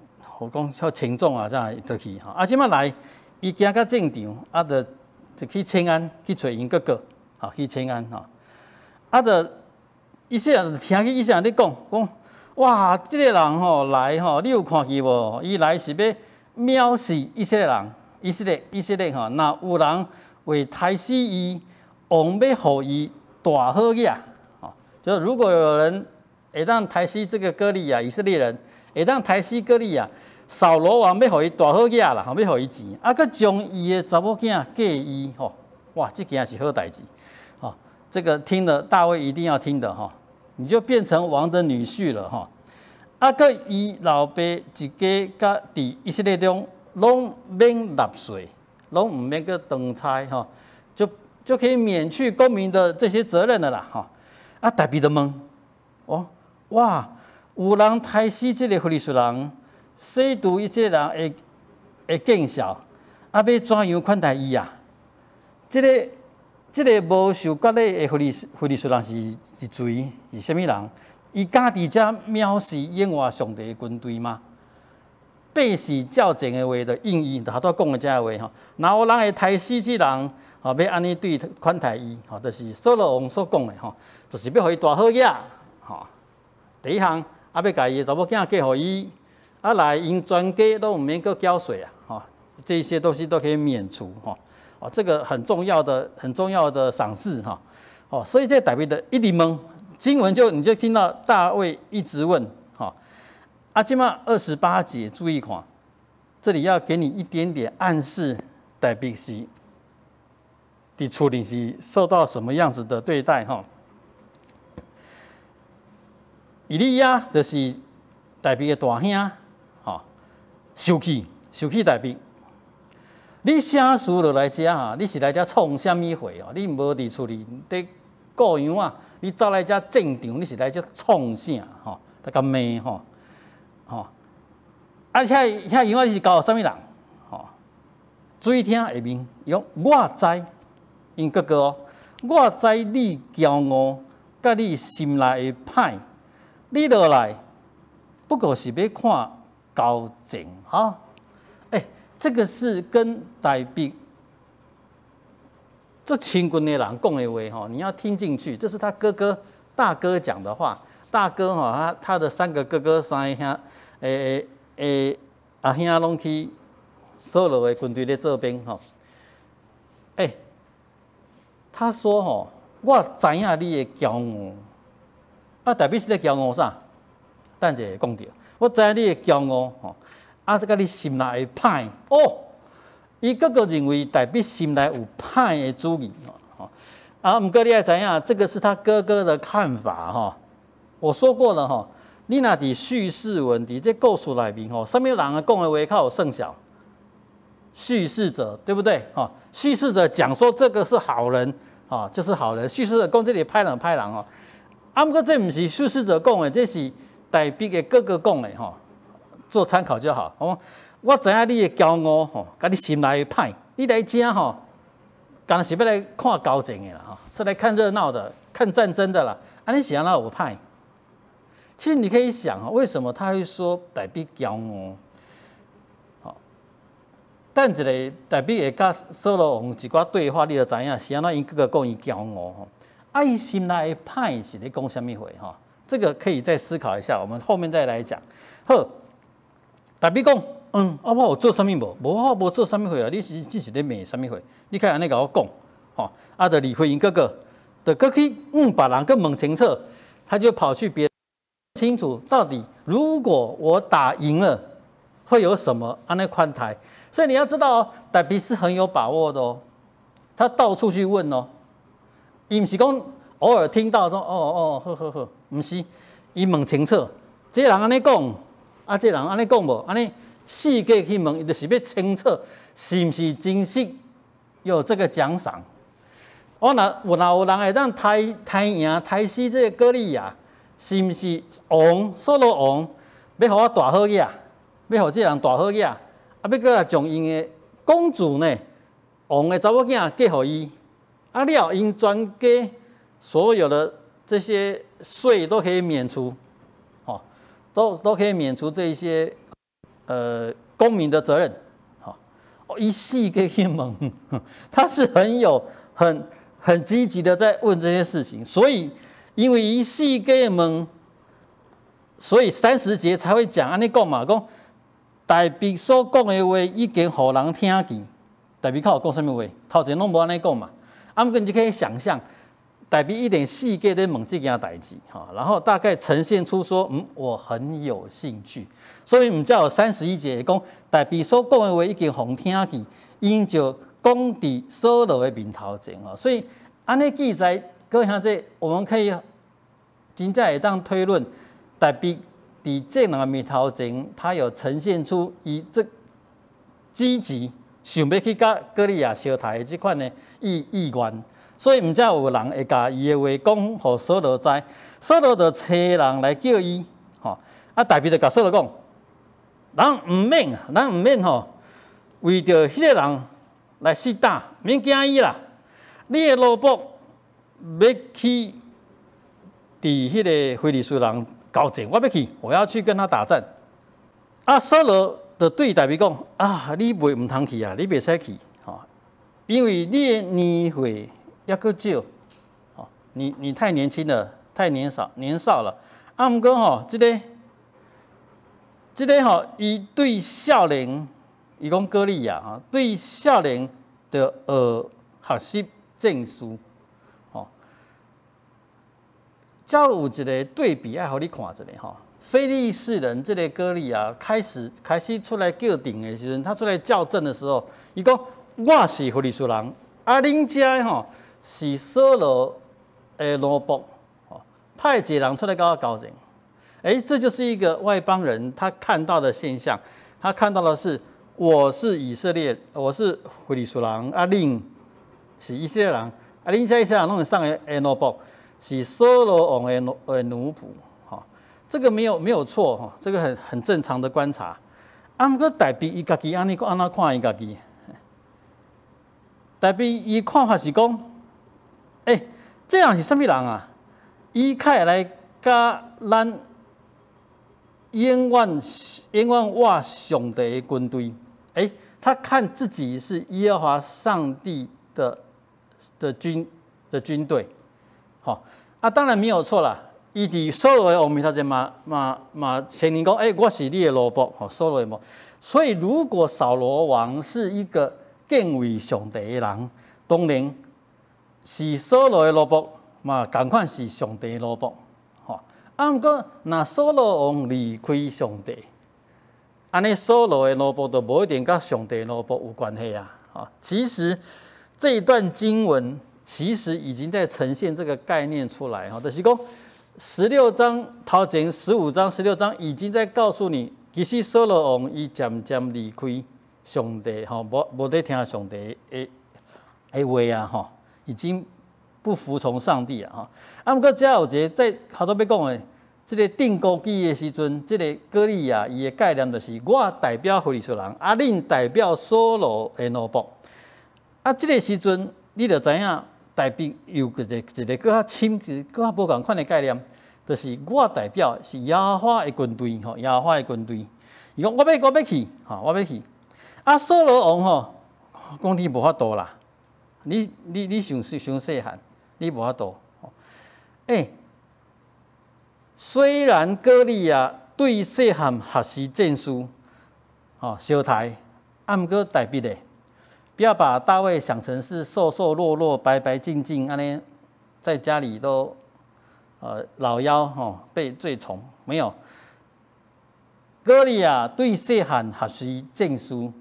Speaker 1: 講說輕重啊，這樣就去吼。啊，這擺來，伊行到戰場，啊，就去請安，去揣𪜶哥哥，吼，去請安吼。啊，就以色列人聽見以色列人咧講，講哇，這个人吼來吼，你有看見無？伊來是欲藐視以色列人，以色列吼，若有人會刣死伊，王欲予伊大好額，吼，就是如果有人會當刣死這个歌利亞，以色列人會當刣死歌利亞，掃羅王欲予伊大好額啦，吼，欲予伊錢，啊，閣將伊的查某囝嫁伊，吼，哇，這件是好代誌，吼，這個聽了大衛一定要聽的吼，你就變成王的女婿了吼，啊，閣伊老爸一家佮佇以色列中攏免納稅，攏毋免閣當差，吼，就可以免去公民的這些責任了啦，吼，啊，大衛就問，哦，哇，有人刣死這个非利士人，洗除以色列人的見笑，啊，欲怎樣款待伊啊？這个無受割禮的非利士人是誰？是啥物人？伊敢佇遮藐視耶和華上帝的軍隊嗎？百姓照前的話就應伊，就頭拄講的這个話吼。若有人會刣死這人，吼，欲按呢對款待伊，吼，就是掃羅王所講的吼，就是欲予伊大好額，吼。第一項，啊，欲共伊的查某囝嫁予伊。啊，來𪜶全家攏毋免閣繳稅啊，吼，這些東西都可以免除，吼，哦，這個很重要的、很重要的賞賜，哈，哦，所以這大衛的一直問經文就你就聽到大衛一直問，吼，啊，這擺28節注意看，這裡要給你一點點暗示，大衛是佇厝裡是受到什麼樣子的對待，哈。以利押就是大衛的大兄。生氣，生氣大衛。你啥事落來遮哈？你是來遮創啥物貨哦？你無佇厝裡咧顧羊仔，你走來遮戰場，你是來遮創啥？吼，共佮罵吼，吼。啊，遐羊仔你是交予啥物人？吼，注意聽下面，伊講我知，𪜶哥哥哦，我知你驕傲，佮你心內的歹，你落來不過是欲看交戰，哈，欸，這個是跟大衛這親近的人講的話，哈，你要聽進去，這是他哥哥大哥講的話。大哥哈，他的三個哥哥三个兄，欸欸欸，阿兄攏去掃羅的軍隊咧做兵，吼。欸，他說吼，我知影你的驕傲，啊，大衛是咧驕傲啥？等一下講著。我知影你的驕傲，吼，啊，這個你心內會歹哦。伊哥哥認為大衛心內有歹的主意，吼，啊，毋過你愛知影，這個是他哥哥的看法，吼。我說過了，吼，你若佇敘事文佇這故事內面，吼，啥物人講的話較有算數？敘事者對不對？吼，敘事者講說這個是好人，吼，就是好人。敘事者講這个歹人歹人，吼，啊，毋過這毋是敘事者講的，這是大衛的哥哥講的，吼，做參考就好。哦，我知影你的驕傲，吼，佮你心內的歹，你來遮吼，敢若是欲來看交戰的啦，吼，是來看熱鬧的、看戰爭的啦。啊，你是按怎有歹？其實你可以想啊，為什麼他會說大衛驕傲？好，等一下大衛會佮掃羅王一寡對話，你就知影是按怎𪜶哥哥講伊驕傲吼。啊，伊心內的歹是咧講啥物話吼？這個可以再思考一下，我們後面再來講。好，大衛講，啊，我有做啥物無？無，我無做啥物貨啊！你是只是咧罵啥物貨？你較按呢共我講，吼，啊，就離開𪜶哥哥，就閣去問別人，閣問清楚，他就跑去別清楚到底，如果我打贏了，會有什麼按呢款待？所以你要知道哦，大衛是很有把握的哦，他到處去問哦，伊毋是講偶爾聽到說，哦哦，好好好，毋是，伊問清楚，這個人按呢講，啊，這個人按呢講無，按呢四界去問，伊就是欲清楚，是毋是真實有這個獎賞。我若有人會當刣刣贏刣死這個歌利亞，是毋是王掃羅王欲予我大好額，欲予這人大好額，啊，欲閣來將𪜶的公主呢，王的查某囝嫁予伊，啊了，𪜶全家所有的這些稅都可以免除，吼，都可以免除這一些公民的責任，吼，伊四界去問，他是很有很積極的在問這些事情，所以因為伊四界問，所以30節才會講按呢講嘛，講大衛所講的話已經予人聽見。大衛較有講啥物話？頭前攏無按呢講嘛。啊，毋過你就可以想象，大衛一定四界咧問這件代誌，吼，然後大概呈現出說，我很有興趣。所以毋才有31節講，大衛所講的話已經予人聽見，𪜶就講佇掃羅的面頭前吼。所以按呢記載，各位兄弟，我們可以真正會當推論，大衛佇這人的面頭前，他有呈現出伊這積極想欲去佮歌利亞相刣的這款的意願，所以毋才有人會共伊的話講予掃羅知，掃羅就差人來叫伊，吼，啊，大衛就共掃羅講，咱毋免吼，為著彼個人來試膽，免驚伊啦。你的奴僕欲去佇彼個非利士人交戰，我欲去，我要去跟他打戰。啊，掃羅就對大衛講：啊，你袂毋通去啊，你袂使去，吼，因為你的年歲猶閣少，吼，你太年輕了，太年少了。啊，毋過吼，這個吼，伊對少年，伊講歌利亞吼，對少年著學習戰術，吼，才有一個對比，愛予你看一下吼。非利士人這個歌利亞開始出來叫陣的時陣，他出來叫陣的時候，伊講我是非利士人，啊，恁遮的吼是掃羅的奴僕，派一個人出來共我交戰。欸，這就是一個外邦人他看到的現象，他看到的是我是以色列，我是非利士人，啊，恁是以色列人，啊，恁遮以色列人攏是啥的奴僕，是掃羅王的奴僕。這個沒有錯哈，這個很正常的觀察。啊，毋過大衛伊家己按呢按怎看伊家己？大衛伊看法是講，欸，這人是啥物人啊？伊較會來佮咱永遠永遠活上帝的軍隊。欸，他看自己是耶和華上帝的軍隊，好啊，當然沒有錯啦。伊佇掃羅的王面頭前嘛嘛嘛承認講，欸，我是你的奴僕，吼，掃羅的奴。所以如果掃羅王是一個敬畏上帝的人，當然是掃羅的奴僕嘛，仝款是上帝的奴僕，吼。啊，毋過若掃羅王離開上帝，按呢掃羅的奴僕就無一定佮上帝的奴僕有關係啊。吼，其實這一段經文其實已經在呈現這個概念出來，吼，就是講16章頭前15章16章已經在告訴你，其實掃羅王伊漸漸離開上帝，吼，無咧聽上帝的話啊，吼，已經不服從上帝啊，吼。啊，毋過遮有一個在頭拄欲講的，這個釘孤枝的時陣，這個歌利亞伊的概念就是我代表非利士人，啊，恁代表掃羅的奴僕。啊，這個時陣你就知影，代表有一個閣較深、閣較無仝款的概念，就是我代表是耶和華的軍隊，吼，耶和華的軍隊。伊講我欲去，吼，我欲去。啊，掃羅王吼，講你無法度啦，你傷細漢，你無法度。欸，雖然歌利亞對細漢學習戰術，哦，相刣，啊，毋過大衛咧，不要把大衛想成是瘦瘦弱弱、白白淨淨，按呢，在家裡都老幺吼被最寵，沒有。歌利亞對細漢學習戰術，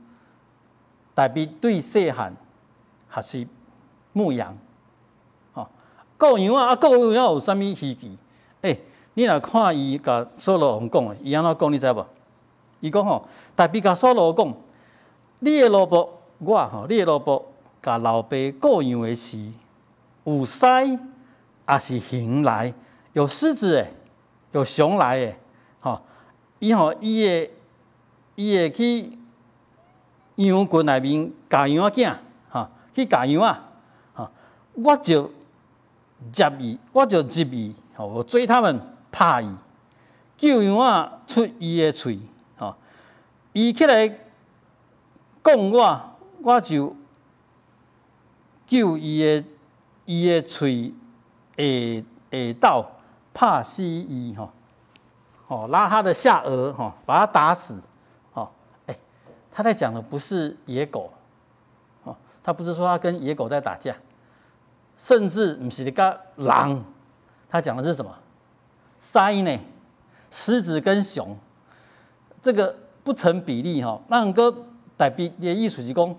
Speaker 1: 大衛對細漢學習牧羊，吼，顧羊仔啊，顧羊仔有啥物稀奇？欸，你若看伊共掃羅王講的，伊按怎講你知無？伊講吼，大衛共掃羅講，你的奴僕我吼，你的奴僕共老爸顧羊的時，有獅抑是熊來，有獅子的，有熊來的，吼，伊吼伊會去羊群內面咬羊仔囝，吼，去咬羊仔，吼，我就接伊，我就入伊，吼，我追他們，拍伊，救羊仔出伊的喙，吼，伊起來摃我，我就救伊的喙下下斗拍死伊，吼，吼，拉他的下顎，吼，把他打死，吼，欸，他在講的不是野狗，哦，他不是說他跟野狗在打架，甚至毋是共狼，他講的是什麼？獅呢？獅子跟熊，這個不成比例吼。那毋過大衛的意思是講，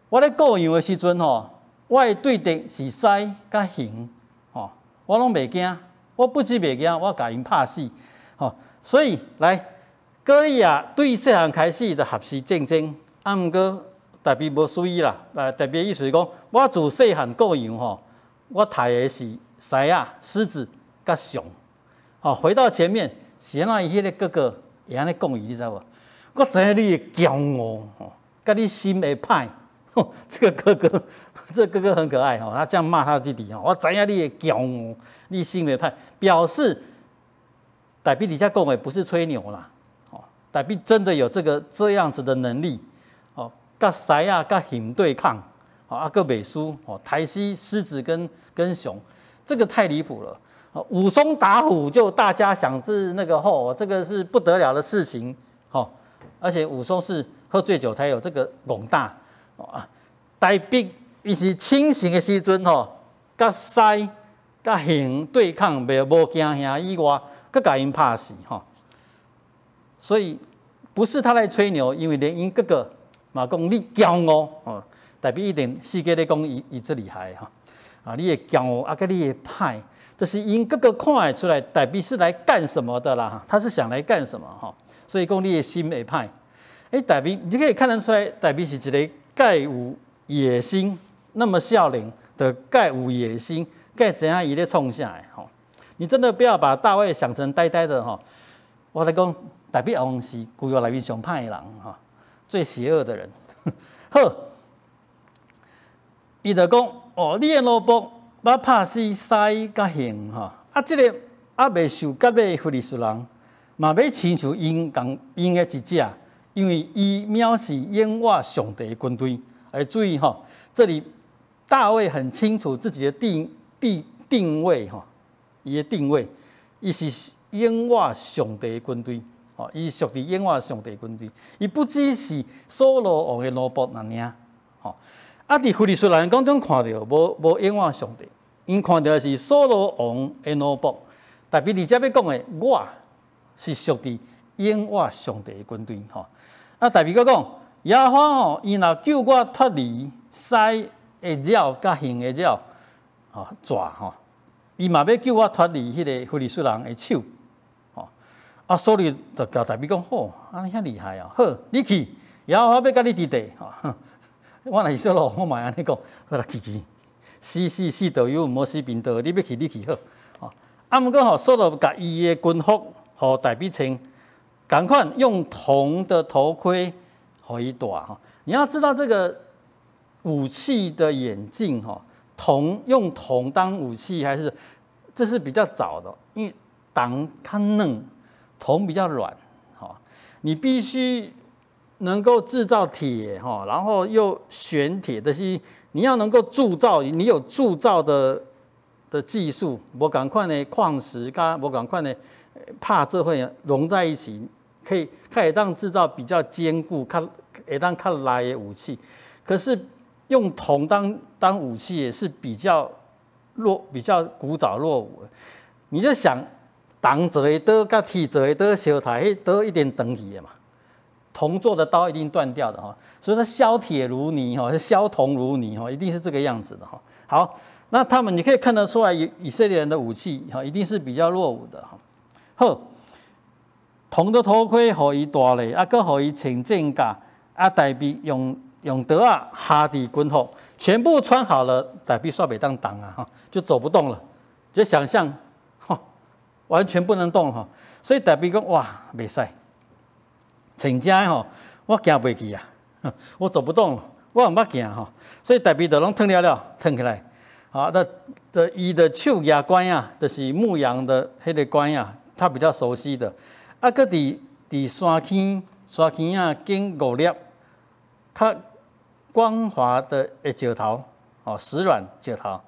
Speaker 1: 我咧顧羊的時陣吼，我的對敵是獅佮熊，吼，我攏袂驚，我不止袂驚，我共𪜶拍死，吼。所以來歌利亞對細漢開始就學習戰爭，啊，毋過大衛無輸伊啦。大衛的意思是講，我自細漢顧羊吼，我刣的是獅仔、獅子佮熊。吼，回到前面，是按怎伊彼个哥哥會按呢講伊，你知無？我知影你的驕傲，吼，佮你心會歹。這個哥哥，這個哥哥很可愛吼，他這樣罵他的弟弟吼，我知影你的驕傲，你心會歹，表示大衛底下講的不是吹牛啦，哦，大衛真的有這個這樣子的能力，哦，佮獅仔佮熊對抗，哦，啊，閣袂輸，哦，刣死獅子跟熊，這個太離譜了。武松打虎就大家想是那個吼，這個是不得了的事情，吼，而且武松是喝醉酒才有這個戇膽，啊，大衛伊是清醒的時陣吼，佮獅佮熊對抗，袂無驚嚇以外，閣共𪜶拍死吼。所以不是他來吹牛，因為連𪜶哥哥嘛講你驕傲哦，大衛一定四界咧講伊伊最厲害吼，啊，你的驕傲啊，佮你的歹。就是𪜶哥哥看會出來，大衛是來幹什麼的啦？他是想來幹什麼？哈，所以講你的心會歹。欸，大衛你可以看得出來，大衛是一個蓋有野心，那麼少年的蓋有野心，蓋知影伊咧創啥的吼。你真的不要把大衛想成呆呆的吼。我來講，大衛王是舊約內面上歹的人吼，最邪惡的人。好，伊就講哦，你的奴僕捌拍死獅佮熊吼，啊，這个猶未受割禮的非利士人，嘛欲親像𪜶仝𪜶的一隻，因為伊藐視永活上帝的軍隊。來注意吼，這裡大衛很清楚自己的定位吼，伊的定位，伊是永活上帝的軍隊，吼，伊屬佇永活上帝軍隊，伊不只是掃羅王的奴僕爾爾，吼。啊！佇非利士人當中看著無永活上帝，𪜶看著的是掃羅王的奴僕。特別佇遮欲講的，我是屬佇永活上帝的軍隊吼。啊，大衛閣講，耶和華吼，伊若救我脫離獅的爪佮熊的爪，吼爪吼，伊嘛欲救我脫離彼个非利士人的手，吼。啊，掃羅就共大衛講，好，按呢遐厲害啊，好，你去，耶和華欲佮你佇底，吼。我若是掃羅，我嘛會按呢講，好啦，去去，死死死道友，毋好死貧道，你欲去你去好。啊，毋過吼，掃羅共伊的軍服予大衛穿，仝款用銅的頭盔予伊戴吼。你要知道這個武器的演進吼，銅用銅當武器還是這是比較早的，因為銅較軟，銅比較軟，吼，你必須能夠製造鐵哈，然後又選鐵的是你要能夠鑄造，你有鑄造的技術，無仝款的礦石，佮無仝款的拍做伙融在一起，可以較會當製造比較堅固、較會當較利的武器。可是用銅當武器也是比較落、比較古早落伍。你就想，銅做的刀佮鐵做的刀相刣，彼刀一定斷去的嘛。銅做的刀一定斷掉的哈，所以說削鐵如泥哈，削銅如泥哈，一定是這個樣子的哈。好，那他們你可以看得出來，以色列人的武器哈，一定是比較落伍的哈。好，銅的頭盔予伊戴咧，啊，閣予伊穿戰甲，啊，大衛用刀仔哈佇軍服，全部穿好了，大衛煞袂當動啊，哈，就走不動了，就想象，哈，完全不能動哈，所以大衛講哇，袂使。穿這吼，我行袂去啊，我走不動，我毋捌行吼，所以大衛就攏脫了了，脫起來，好，那的伊的手舉拐仔，就是牧羊的彼个拐仔，他比較熟悉的，啊，閣佇山坑仔揀五粒較光滑的石頭，哦，石軟石頭，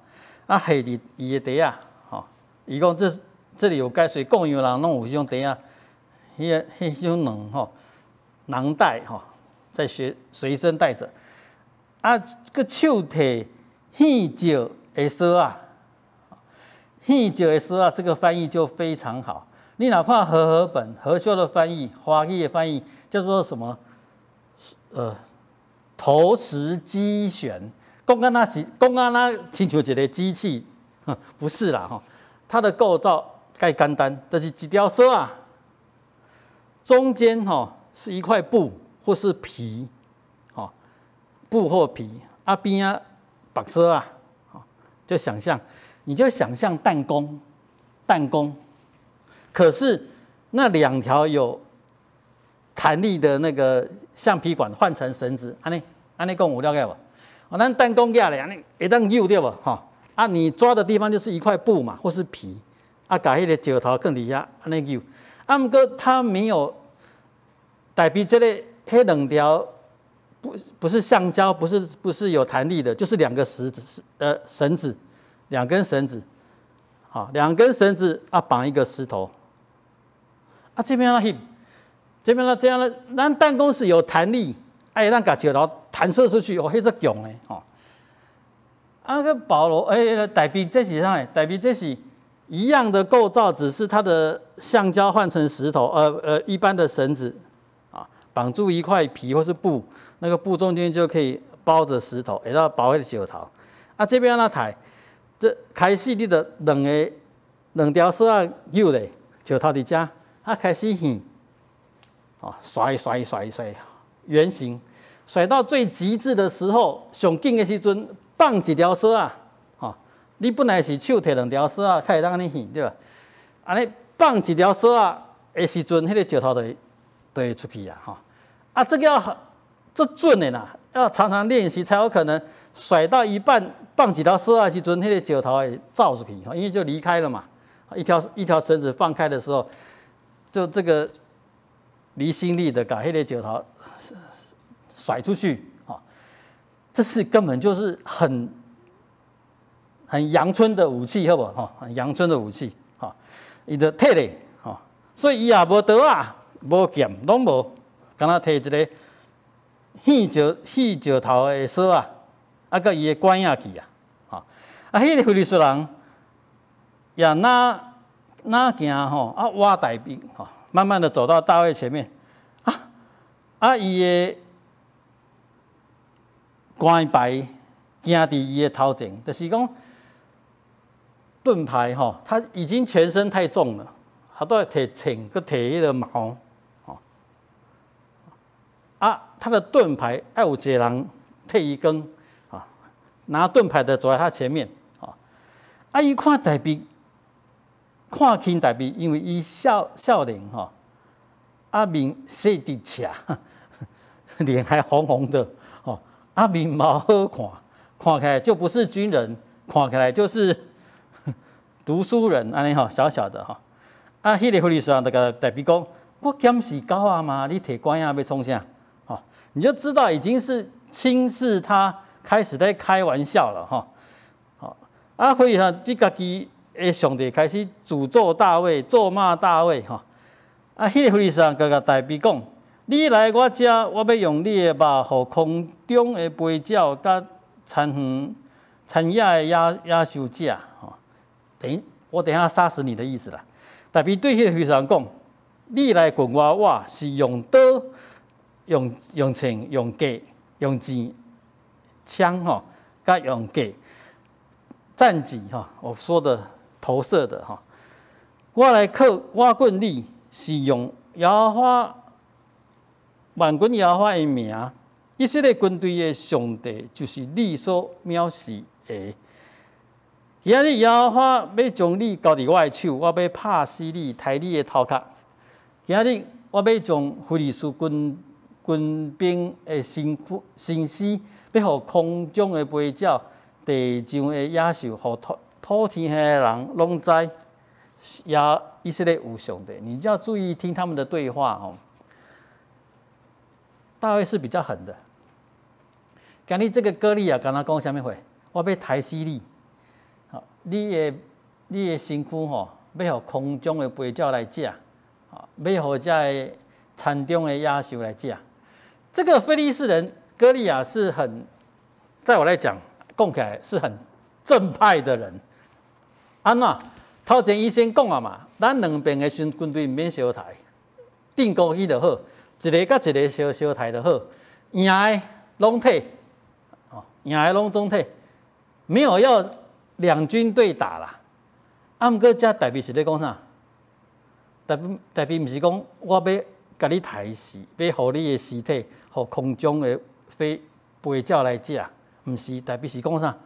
Speaker 1: 啊，繫佇伊的袋仔，吼，伊講這裡有鈣水，貢羊人攏有彼種袋仔，彼種囊吼。囊袋吼，在隨隨身帶着，啊，閣手提糞石的索仔，糞石的索仔，這個翻譯就非常好。你若看和合本、和修的翻譯、華語的翻譯，叫做什麼？投石機弦，講敢若是講敢若親像一個機器，不是啦吼，它的構造蓋簡單，就是一條索仔，中間吼是一塊布或是皮，吼，布或皮，啊邊仔縛索仔，就想象，你就想象彈弓，彈弓，可是那兩條有彈力的那個橡皮管換成繩子，按呢按呢講有了解無？哦，咱彈弓舉咧，按呢會當扭對無？吼，啊，你抓的地方就是一塊布嘛，或是皮，啊，共彼個石頭囥佇遐，按呢扭，啊，毋過它沒有。代表這個彼兩條不是橡膠，不是有彈力的，就是兩個石子繩子，兩根繩子，好，兩根繩子啊綁一個石頭，啊這邊按怎翕，這邊呢這樣呢，咱彈弓是有彈力，啊會當共石頭彈射出去，哦，彼足強的吼。啊個保羅欸，大衛這是啥？大衛這是一樣的構造，只是它的橡膠換成石頭，一般的繩子。綁住一塊皮或是布，那個布中間就可以包着石頭，會當包彼個石頭。啊，這邊按怎刣？這開始你著兩个兩條索仔扭咧，石頭佇遮，啊開始糞，哦，甩甩甩甩，圓形，甩到最極致的時候，上緊的時陣放一條索仔，吼，你本來是手提兩條索仔，較會當按呢糞對吧？按呢放一條索仔的時陣，彼个石頭就會出去啊，吼。啊，這個要這準的啦，要常常練習才有可能甩到一半放幾條索仔時陣，彼个石頭會走出去，因為就離開了嘛。一條一條繩子放開的時候，就這個離心力的共彼个石頭甩出去，啊，這是根本就是很陽春的武器，好無？吼，很陽春的武器，吼，伊就提咧，吼，所以伊也無刀仔，無劍，攏無。敢若提一個糞石糞石頭的索仔，啊，佮伊的拐仔去啊，吼，啊，彼个非利士人也若若行吼，啊，倚大衛吼，慢慢的走到大衛前面，啊，啊，伊的盾牌行佇伊的頭前，就是講盾牌吼，他已經全身太重了，他都要提槍，閣提彼個矛。啊，他的盾牌愛有一個人替伊扛，啊，拿盾牌的走在他前面，啊，啊，伊看大衛，看輕大衛，因為伊少少年吼，啊面色直赤，臉還紅紅的，哦，啊面無好看，看起來就不是軍人，看起來就是讀書人，按呢吼，小小的吼，啊，彼个非利士人就共大衛講，我敢是狗仔嗎？你提拐仔欲創啥？你就知道已經是輕視他，開始在開玩笑了哈。好，啊，非利士人這家己的上帝開始詛咒大衛，咒罵大衛吼。啊，彼个非利士人閣共大衛講：你來我遮，我欲用你的肉予空中的飛鳥佮田園田野的野獸食吼。等於我等下殺死你的意思啦。大衛對彼个非利士人講：你來棍我，我是用刀、用槍、用弓、用箭、槍吼，佮用弓、戰戟吼，我說的投射的吼。我來靠我棍你，是用耶和華萬軍耶和華的名，以色列軍隊的上帝，就是你所藐視的。今仔日耶和華欲將你交佇我的手，我欲拍死你，刣你的頭殼。今仔日我欲將非利士軍兵的身軀身屍，欲予空中的飛鳥、地上的野獸，予普天下的人攏知。耶以色列有上帝，你就要注意聽他們的對話哦。大衛是比較狠的，今日這個歌利亞敢若講啥物話？我欲刣死你，好，你的身軀吼，欲予空中的飛鳥來食，欲予這个田中的野獸來食。這個非利士人歌利亞是很，在我來講，講起來是很正派的人。按怎？頭前伊先講啊嘛，咱兩邊的軍軍隊毋免相刣，釘孤枝就好，一个佮一个相相刣就好，贏的攏退，哦，贏的攏總退，沒有要兩軍對打啦。啊，毋過這大衛是咧講啥？大衛毋是講我欲共你刣死，欲予你的屍體，予空中的飛鳥來食，毋是，大衛是講啥？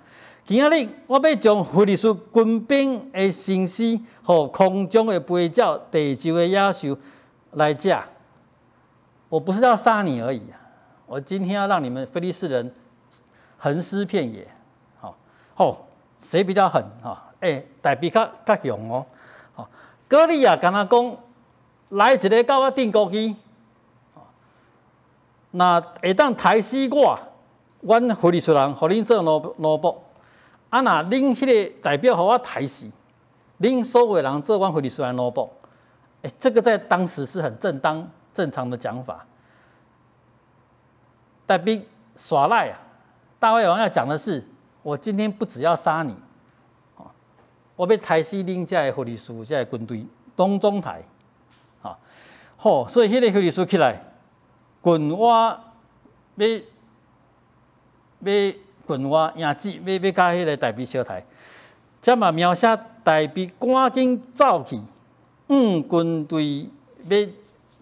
Speaker 1: 今仔日我欲將非利士軍兵的身屍，予空中的飛鳥、地上的野獸來食。我不是要殺你而已啊！我今天要讓你們非利士人橫屍遍野。好，好，誰比較狠？哈，欸，大衛較較強哦。好，歌利亞敢若講，來一个佮我釘孤枝，若會當刣死我，阮非利士人予恁做奴僕。啊！若恁彼个代表予我刣死，恁所有人做阮非利士人奴僕。欸，這個在當時是很正當、正常的講法。大衛耍賴啊！大衛王要講的是，我今天不只要殺你，我欲刣死恁這个非利士這个軍隊，攏總刣。好，所以彼個非利士起來，棍我欲欲棍我贏子，欲欲佮彼个大衛相刣。這嘛描寫大衛趕緊走去，向軍隊欲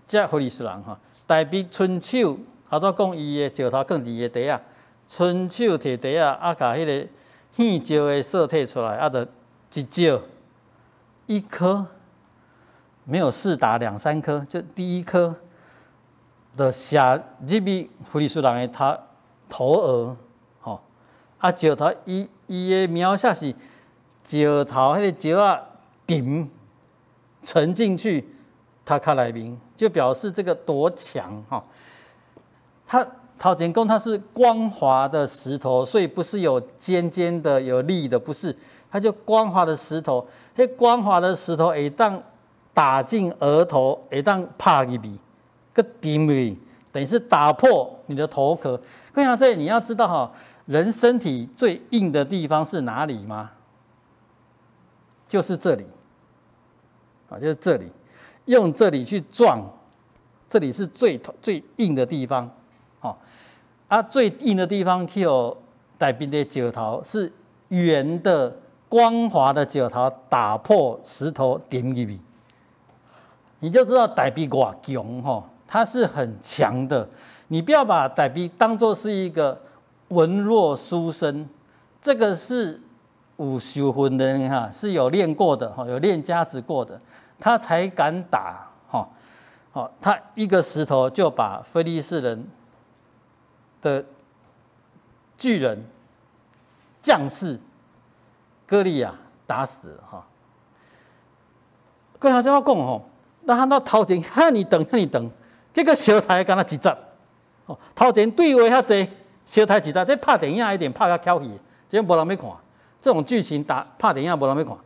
Speaker 1: 接非利士人吼。大衛伸手，頭拄講伊的石頭囥佇伊的袋仔，伸手提袋仔，啊，共彼个獻石的索提出來，啊，就一石一顆，沒有四打兩三顆，就第一顆就射入去非利士人的頭額，吼，啊，石頭伊伊的描寫是石頭彼个石仔沉沉進去頭殼內面，就表示這個多強哈。他頭前講它是光滑的石頭，所以不是有尖尖的、有利的，不是，它就光滑的石頭。彼光滑的石頭會當打進額頭，會當拍入去，閣沉入去，等於是打破你的頭殼。更要這你要知道哈，人身體最硬的地方是哪裡嗎？就是這裡，啊，就是這裡，用這裡去撞，這裡是最最硬的地方，哦，啊，最硬的地方去予大衛的石頭是圓的、光滑的石頭打破石頭沉入去，你就知道大衛偌強吼，他是很強的。你不要把大衛當作是一個文弱書生，這個是有受訓的人哈，是有練過的哈，有練家子過的，他才敢打哈。好，他一個石頭就把非利士人的巨人將士歌利亞打死了哈。閣下怎我講吼，那他到頭前遐爾長遐爾長，結果相刣敢若一節。哦，頭前對話遐濟，相刣一節，這拍電影一定拍甲翹起，這無人欲看。這種劇情打拍電影無人欲看。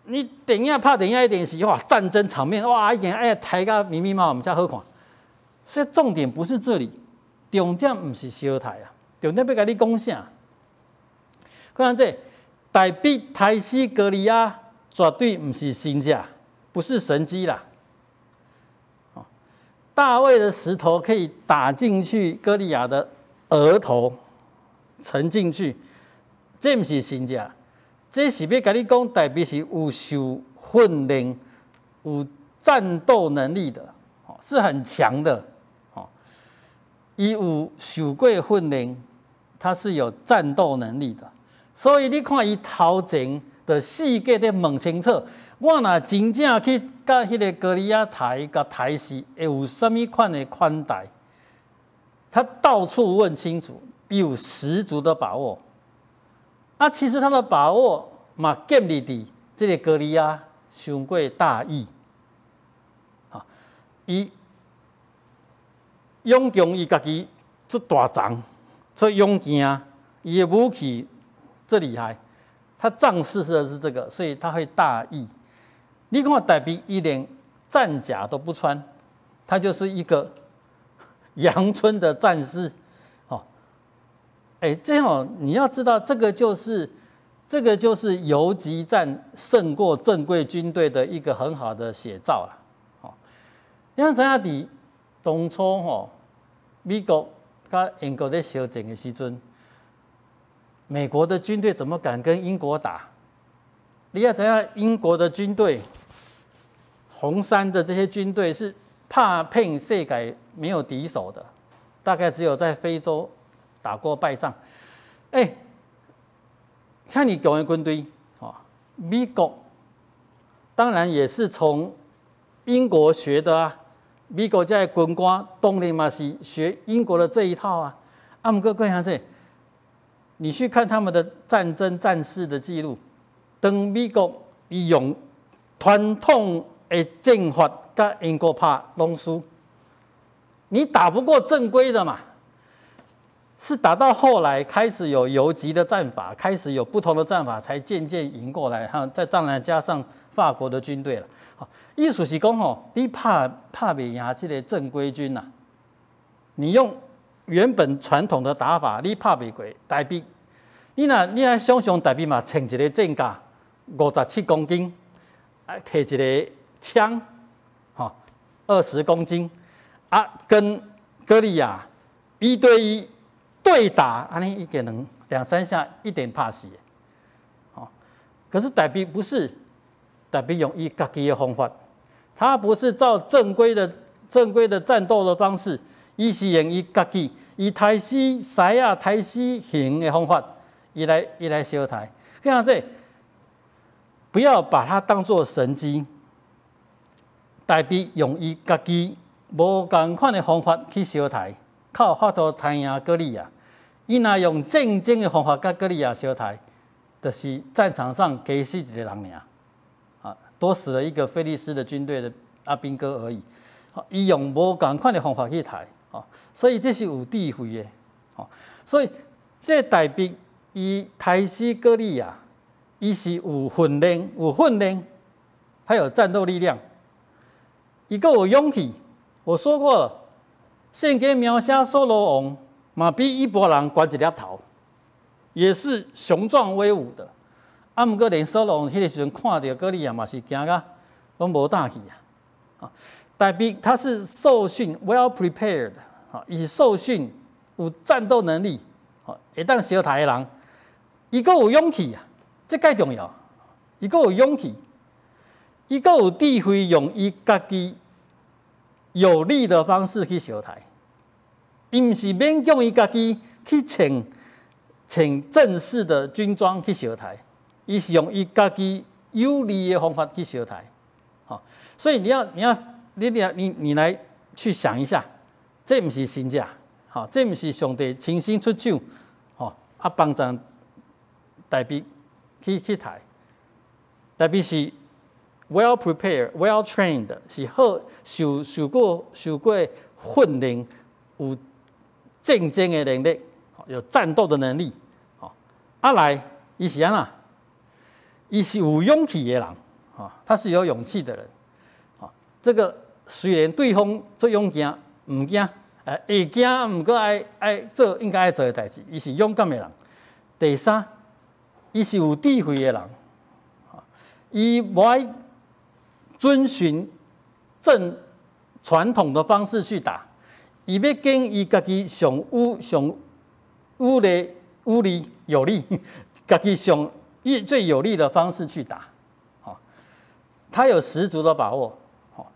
Speaker 1: 你電影拍電影一定是哇，戰爭場面哇，一定愛刣甲密密麻麻，才好看。所以重點不是這裡，重點毋是相刣啊，重點欲共你講啥？看這大衛刣死歌利亞，絕對毋是神跡，不是神蹟啦。大衛的石頭可以打進去歌利亞的額頭，沉進去，這毋是神跡。這是欲共你講，大衛是有受訓練、有戰鬥能力的，是很強的。伊有受過訓練，他是有戰鬥能力的。所以你看伊頭前的四界咧問清楚，我若真正去共彼个歌利亞刣，共刣死，會有啥物款的款待？他到處問清楚，有十足的把握。啊，其實他的把握嘛，建立佇這个歌利亞傷過大意。啊，伊勇強，伊家己足大欉，足勇健，伊的武器這厲害，他仗勢的是這個，所以他會大意。你看大衛伊連戰甲都不穿，他就是一個陽春的戰士。哦，哎，這樣你要知道，這個就是游擊戰勝過正規軍隊的一個很好的寫照啦。哦，你知影佇當初吼，美國佮英國咧相戰的時陣，美國的軍隊怎麼敢跟英國打？你要知影英國的軍隊，紅衫的這些軍隊是拍遍世界沒有敵手的，大概只有在非洲打過敗仗。哎，看你強的軍隊，哦，美國當然也是從英國學的啊。美國這個軍官當然嘛是學英國的這一套啊。啊，毋過各位這，你去看他們的戰爭戰事的記錄，當美國伊用傳統的戰法佮英國拍攏輸，你打不過正規的嘛？是打到後來開始有游擊的戰法，開始有不同的戰法，才漸漸贏過來。哈，再當然加上法國的軍隊了。意思是講吼，你拍袂贏這个正規軍吶，你用原本傳統的打法，你拍袂過大衛。你若想象大衛嘛，穿一个戰甲，57公斤，啊，提一个槍，吼，20公斤，啊，跟歌利亞一對一對打，按呢伊可能兩三下一定拍死，哦，可是大衛不是，大衛用伊家己的方法，他不是照正規的戰鬥的方式，伊是用伊家己，伊刣死獅仔、刣死熊的方法，伊來相刣。這樣子，不要把它當做神蹟，大衛用伊家己無仝款的方法去相刣，較有法度刣贏歌利亞。伊若用戰爭的方法佮歌利亞相刣，就是戰場上加死一个人爾，啊，多死了一個非利士的軍隊的阿兵哥而已。伊用無仝款的方法去刣，所以這是有智慧的。所以這大衛伊刣死歌利亞，伊是有訓練，有訓練，他有戰鬥力量，伊閣有勇氣。我說過了，聖經描寫掃羅王嘛比一般人懸一粒頭，也是雄壯威武的。啊，毋過連掃羅王彼个時陣看著歌利亞嘛是驚甲攏無膽氣啊！啊，大衛他是受訓，well prepared，啊，伊是受訓有戰鬥能力，會當相刣的人，伊閣有勇氣啊，這蓋重要。伊閣有勇氣，伊閣有智慧，用伊家己有利的方式去相刣。伊毋是勉強伊家己去穿正式的軍裝去相刣，伊是用伊家己有利的方法去相刣。好，所以你要你要你你你你來去想一下，這毋是神跡，吼，這毋是上帝親身出手，吼，啊幫助大衛去刣，大衛是 well prepared、well trained，是好受過訓練，有戰爭的能力，有戰鬥的能力，吼，啊來，伊是按怎？伊是有勇氣的人。啊，他是有勇氣的人，啊，這個雖然對方足勇健，毋驚，會驚，毋過愛愛做應該愛做的代誌，伊是勇敢的人。第三，伊是有智慧的人，伊無愛遵循正傳統的方式去打，伊欲揀伊家己上有上有利、有利、有利，家己上最有利的方式去打，吼，他有十足的把握，吼。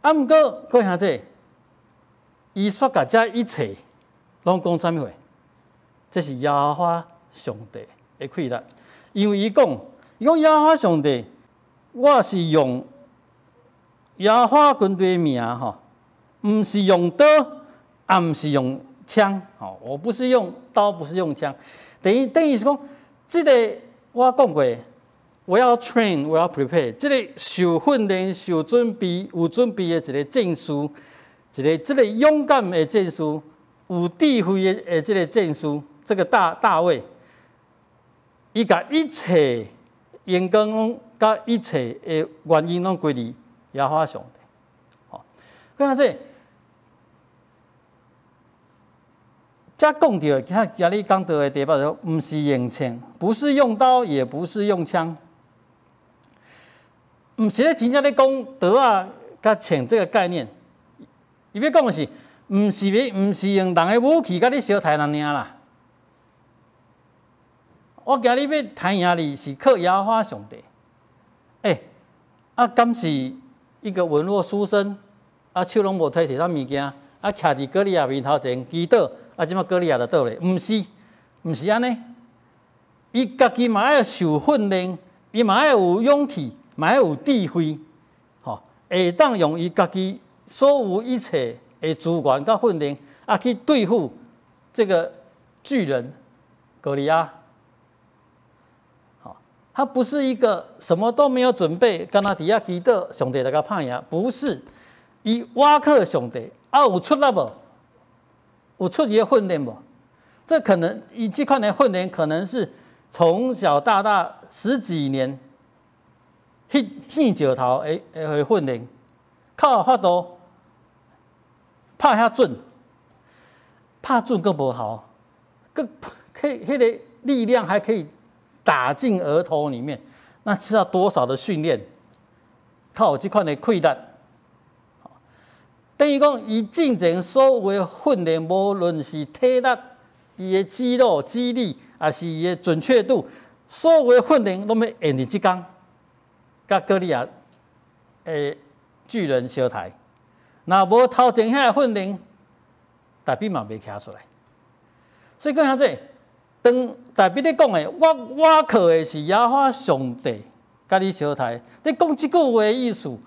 Speaker 1: 啊，毋過閣兄弟，伊煞共這一切攏講啥物話？這是耶和華上帝的氣力，因為伊講，伊講耶和華上帝，我是用耶和華軍隊的名吼，毋是用刀，也毋是用槍，吼，我不是用刀，不是用槍，等於是講，這個我講過，well trained, well prepared，這個受訓練、受準備、有準備的一個戰士，一個這個勇敢的戰士，有智慧的這個戰士，這個大衛，伊共一切榮光攏佮一切的原因攏歸予耶和華上帝。吼，閣兄弟，這講著，今日講道的題目就毋是用槍，不是用刀，也不是用槍，毋是咧真正咧講刀仔佮槍這個概念。伊欲講的是，毋是用人的武器佮你相刣爾啦。我今日欲刣贏你，是靠耶和華上帝。欸，啊，敢是一個文弱書生，啊，手攏無提提啥物件，啊，徛佇歌利亞面頭前祈禱，啊，這馬歌利亞就倒咧？毋是，毋是按呢。伊家己嘛愛受訓練，伊嘛愛有勇氣，嘛愛有智慧，吼，會當用伊家己所有一切的資源佮訓練，啊，去對付這個巨人歌利亞。他不是一個什麼都沒有準備，干焦佇遐祈禱，上帝來共拍贏，不是。伊倚靠上帝，啊有出力無？有出伊的訓練無？這可能伊這款的訓練，可能是從小到大十幾年去獻石頭的訓練，較有法度拍遐準，拍準閣無效，閣可以彼個力量還可以打進額頭裡面，那需要多少的訓練？較有這款的氣力。等於講，伊進前所有的訓練，無論是體力、伊的肌肉、肌力，抑是伊的準確度，所有的訓練攏欲用佇這工，佮歌利亞的巨人相刣。若無頭前遐个訓練，大衛嘛袂徛出來。所以講兄弟，當大衛咧講的，我倚靠的是耶和華上帝，佮你相刣。你講這句話的意思，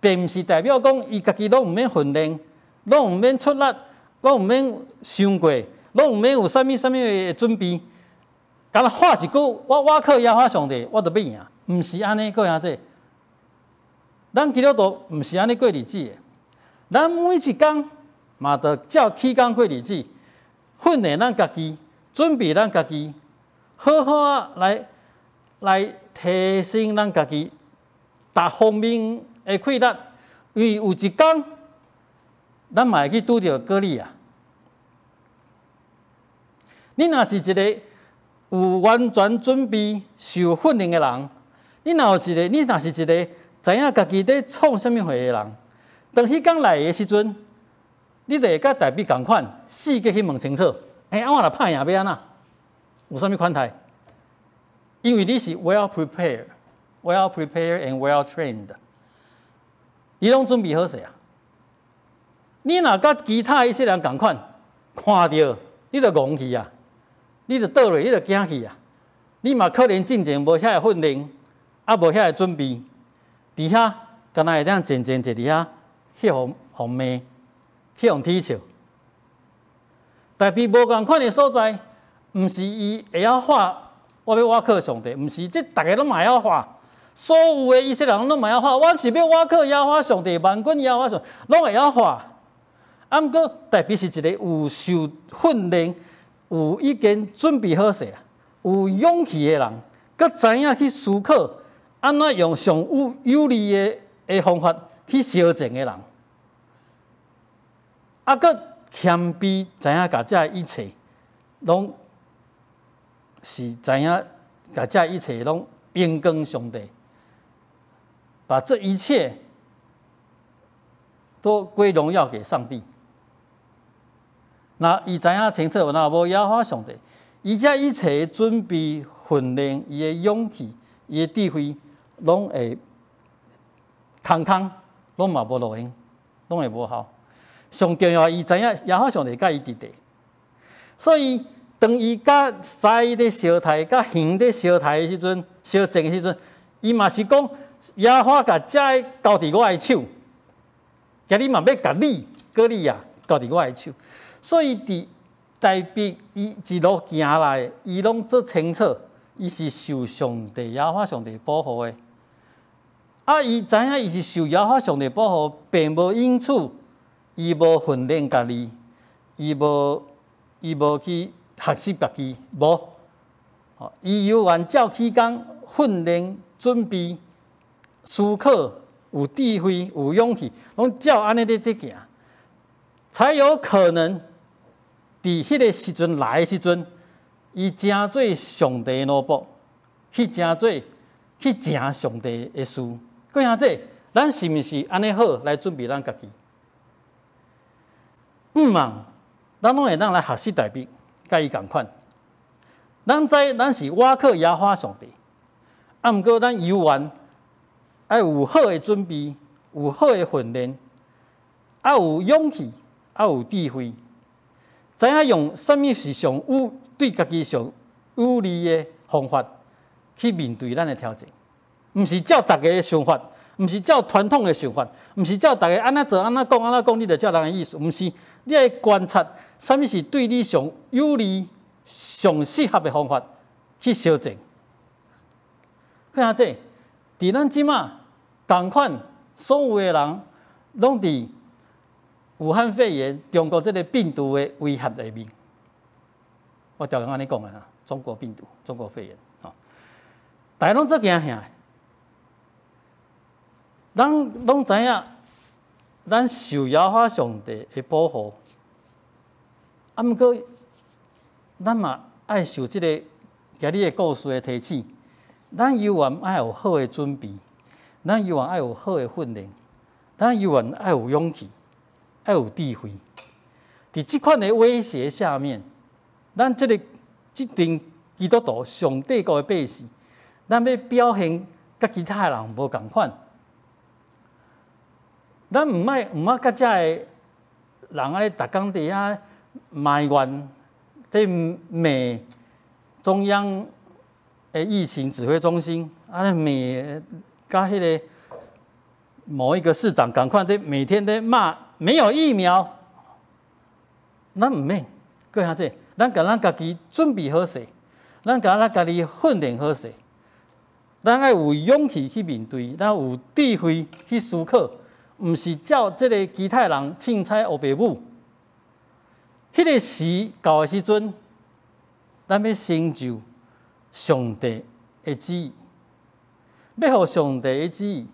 Speaker 1: 並毋是代表講伊家己攏毋免訓練，攏毋免出力，攏毋免想過，攏毋免有啥物啥物的準備。干焦喊一句，我倚靠耶和華上帝，我就欲贏。毋是按呢，各位兄弟。咱基督徒毋是按呢過日子的。咱每一工嘛，著照起工過日子，訓練咱家己，準備咱家己，好好仔來提升咱家己，逐方面的氣力。因為有一工，咱嘛會去拄著歌利亞。你若是一個有完全準備、受訓練的人，你若是一個知影家己咧創啥物貨的人，當彼工來的時陣，你就會佮大衛仝款，四界去問清楚。欸，啊我若拍贏欲按怎？有啥物款待？因為你是 well prepared, well prepared and well trained，你攏準備好勢啊？你若佮其他一些人仝款，看著你就戇去啊，你就倒落，你就驚去啊！你嘛可能進前無遐个訓練，啊無遐个準備，佇遐敢若會當靜靜坐佇遐去予予罵，去予恥笑。大衛無仝款的所在，毋是伊會曉喊我欲倚靠上帝，毋是這逐家攏嘛會曉喊，所有的以色列人攏嘛會曉喊，我是欲倚靠耶和華上帝，萬軍耶和華上帝，攏會曉喊。啊，毋過大衛是一個有受訓練、有已經準備好勢啊、有勇氣的人，閣知影去思考，按怎用上有利的方法去相戰的人，啊，閣謙卑知影共這一切，攏是知影共這一切攏榮光上帝，把這一切都歸榮耀給上帝。若伊知影清楚，若無耶和華上帝，伊這一切準備訓練，伊的勇氣，伊的智慧，攏會空空，攏嘛無路用，攏會無效。上重要，伊知影耶和華上帝佮伊佇咧，所以當伊佮獅咧相刣，佮熊咧相刣的時陣，相戰的時陣，伊嘛是講耶和華共這个交佇我的手，今日嘛欲共你歌利亞交佇我的手。所以佇大衛伊一路行來，伊攏足清楚，伊是受上帝耶和華上帝保護的。啊，伊知影伊是受耶和華上帝保護，並無因此伊無訓練家己，伊無去學習家己，無。伊猶原照起工訓練、準備、思考，有智慧、有勇氣，攏照按呢咧行，才有可能佇彼个時陣來的時陣，伊成做上帝的奴僕，去成做去成上帝的事。閣兄弟，咱是毋是按呢好來準備咱家己？毋茫，咱攏會當來學習大衛，佮伊仝款。咱知咱是倚靠耶和華上帝，啊，毋過咱猶原愛有好的準備，有好的訓練，啊，有勇氣，啊，有智慧，知影用啥物是上有對家己上有利的方法去面對咱的挑戰，毋是照逐家的想法，毋是照傳統的想法，毋是照逐家按怎做、按怎講、按怎講，你就照人的意思，毋是，你愛觀察啥物是對你上有利、上適合的方法去相戰。看下這，佇咱這馬仝款，所有的人攏佇武漢肺炎、中國這个病毒的威脅下面。我常常按呢講的啦，中國病毒、中國肺炎，吼，大家攏足驚嚇。咱攏知影，咱受耶和華上帝的保護，啊，毋過咱嘛愛受這个今日的故事的提醒，咱猶原愛有好的準備，咱猶原愛有好的訓練，咱猶原愛有勇氣，愛有智慧。佇這款的威脅下面，咱這个這陣基督徒上帝國的百姓，咱欲表現佮其他的人無仝款。咱毋愛佮遮个人按呢，逐工佇遐埋怨，佇罵中央的疫情指揮中心，按呢罵佮彼个某一個市長仝款佇每天佇罵沒有疫苗，咱毋免，閣兄弟，咱共咱家己準備好勢，咱共咱家己訓練好勢，咱愛有勇氣去面對，咱有智慧去思考。毋是照這个其他人凊彩烏白舞。彼个時到的時陣，咱欲成就上帝的旨意，欲予上帝的旨意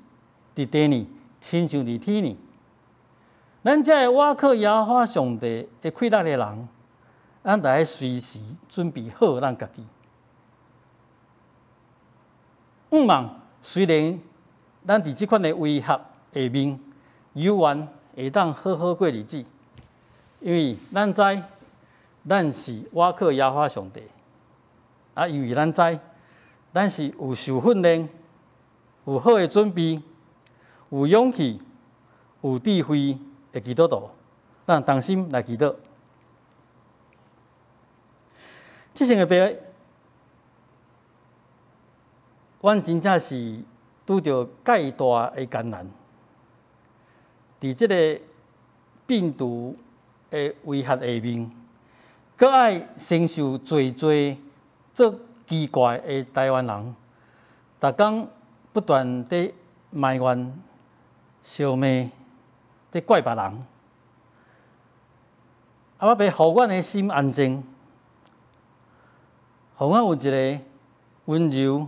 Speaker 1: 佇地呢，親像佇天呢。咱這个倚靠耶和華上帝的氣力的人，咱著愛隨時準備好咱家己。毋茫，雖然咱佇這款的威脅下面，猶原會當好好過日子，因為咱知咱是倚靠耶和華上帝，啊，因為咱知咱是有受訓練、有好的準備、有勇氣、有智慧的基督徒，咱同心來祈禱。這聖個禮拜，阮真正是拄著蓋大的艱難。佇這个病毒的威脅下面，閣愛承受濟濟足奇怪的台灣人，逐工不斷佇埋怨、相罵、佇怪別人。啊，我欲予阮的心安靜，予阮有一个溫柔、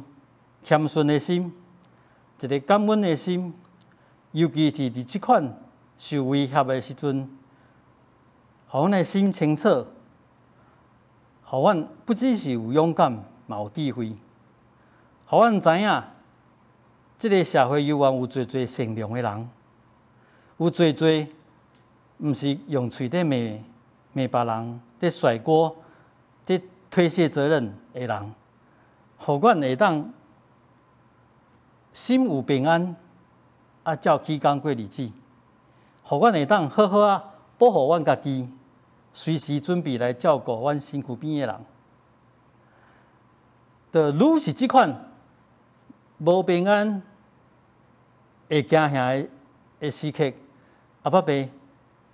Speaker 1: 謙遜的心，一个感恩的心，尤其是佇這款受威脅的時陣，予阮的心清楚，予阮不只是有勇敢，嘛有智慧，予阮知影，這个社會猶原有濟濟善良的人，有濟濟毋是用喙咧罵罵別人、咧甩鍋、咧推卸責任的人，予阮會當心有平安，啊，照起工過日子，予阮會當好好仔保護阮家己，隨時準備來照顧阮身軀邊的人。就愈是這款無平安、會驚嚇的時刻，阿爸爸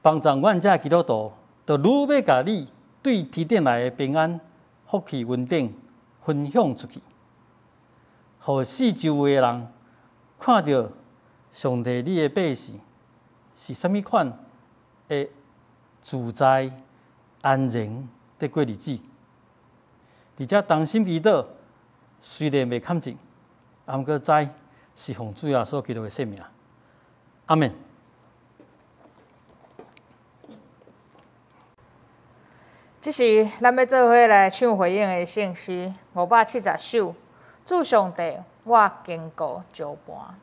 Speaker 1: 幫助阮這基督徒，就愈欲共你對天頂來的平安、福氣、恩典分享出去，予四周圍的人看著上帝你的百姓是啥物款的自在安然佇過日子。佇遮同心祈禱，雖然袂堪盡，毋過知是奉主耶穌基督的聖名。阿們。
Speaker 2: 這是咱欲做伙來唱回應的聖詩570首，主上帝，我堅固石磐。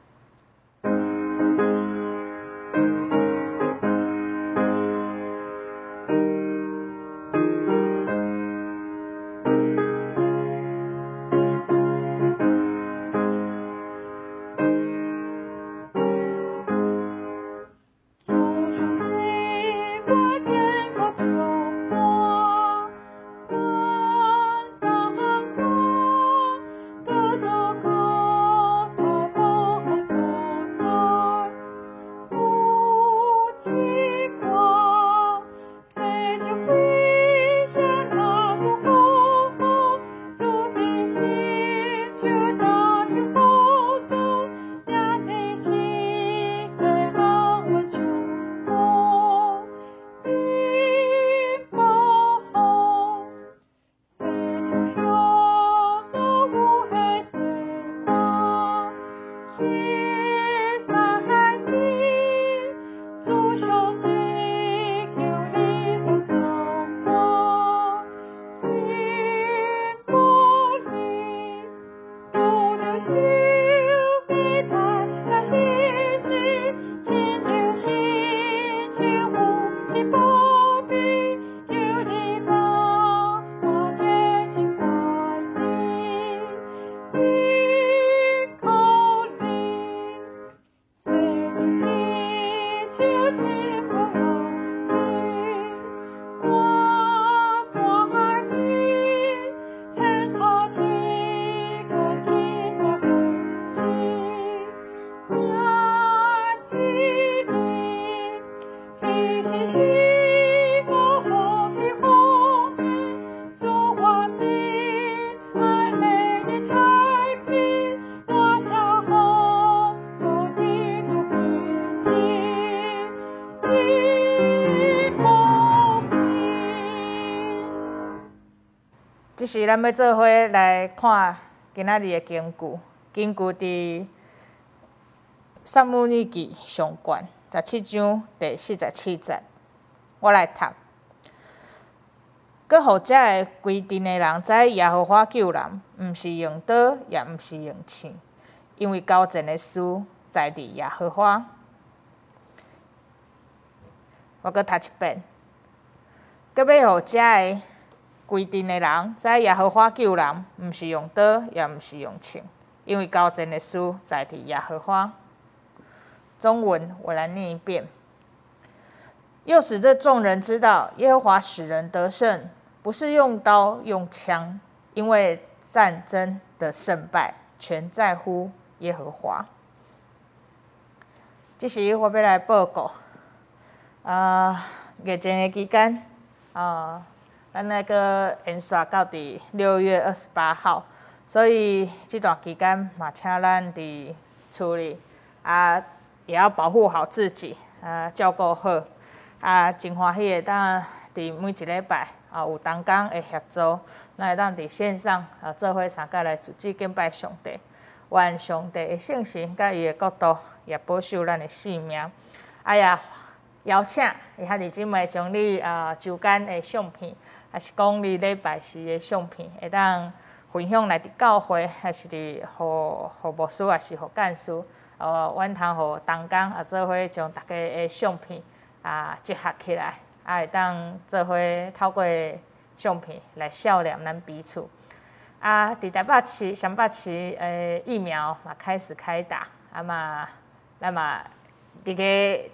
Speaker 2: 這是咱欲做伙來看今仔日的經句，經句佇撒母耳記上卷17章第47節，我來讀。閣予遮个歸陣的人知耶和華救人，毋是用刀，也毋是用槍，因為交戰的事在佇耶和華。我閣讀一遍。閣欲予遮个歸陣的人知耶和華救人，毋是用刀，也毋是用槍，因為交戰的事在佇耶和華。中文我來念一遍。又使這眾人知道，耶和華使人得勝，不是用刀用槍，因為戰爭的勝敗全在乎耶和華。這時我欲來報告，疫情的期間，咱那個延續到佇6月28號，所以這段期間嘛，請咱佇厝裡啊，也要保護好自己，啊，照顧好，啊，真歡喜會當佇每一禮拜啊有同工的協助，咱會當佇線上啊做伙相佮來組織敬拜上帝。願上帝的聖神佮伊的國度也保守咱的性命。啊也邀請兄弟姊妹將你週間的相片，抑是講你禮拜時的相片，會當分享來佇教會，抑是佇予予牧師，抑是予幹事，阮通予同工啊做伙將大家的相片啊集合起來，啊會當做伙透過相片來笑臉咱彼此。啊，佇台北市、雙北市的疫苗嘛開始開打，啊嘛，咱嘛佇個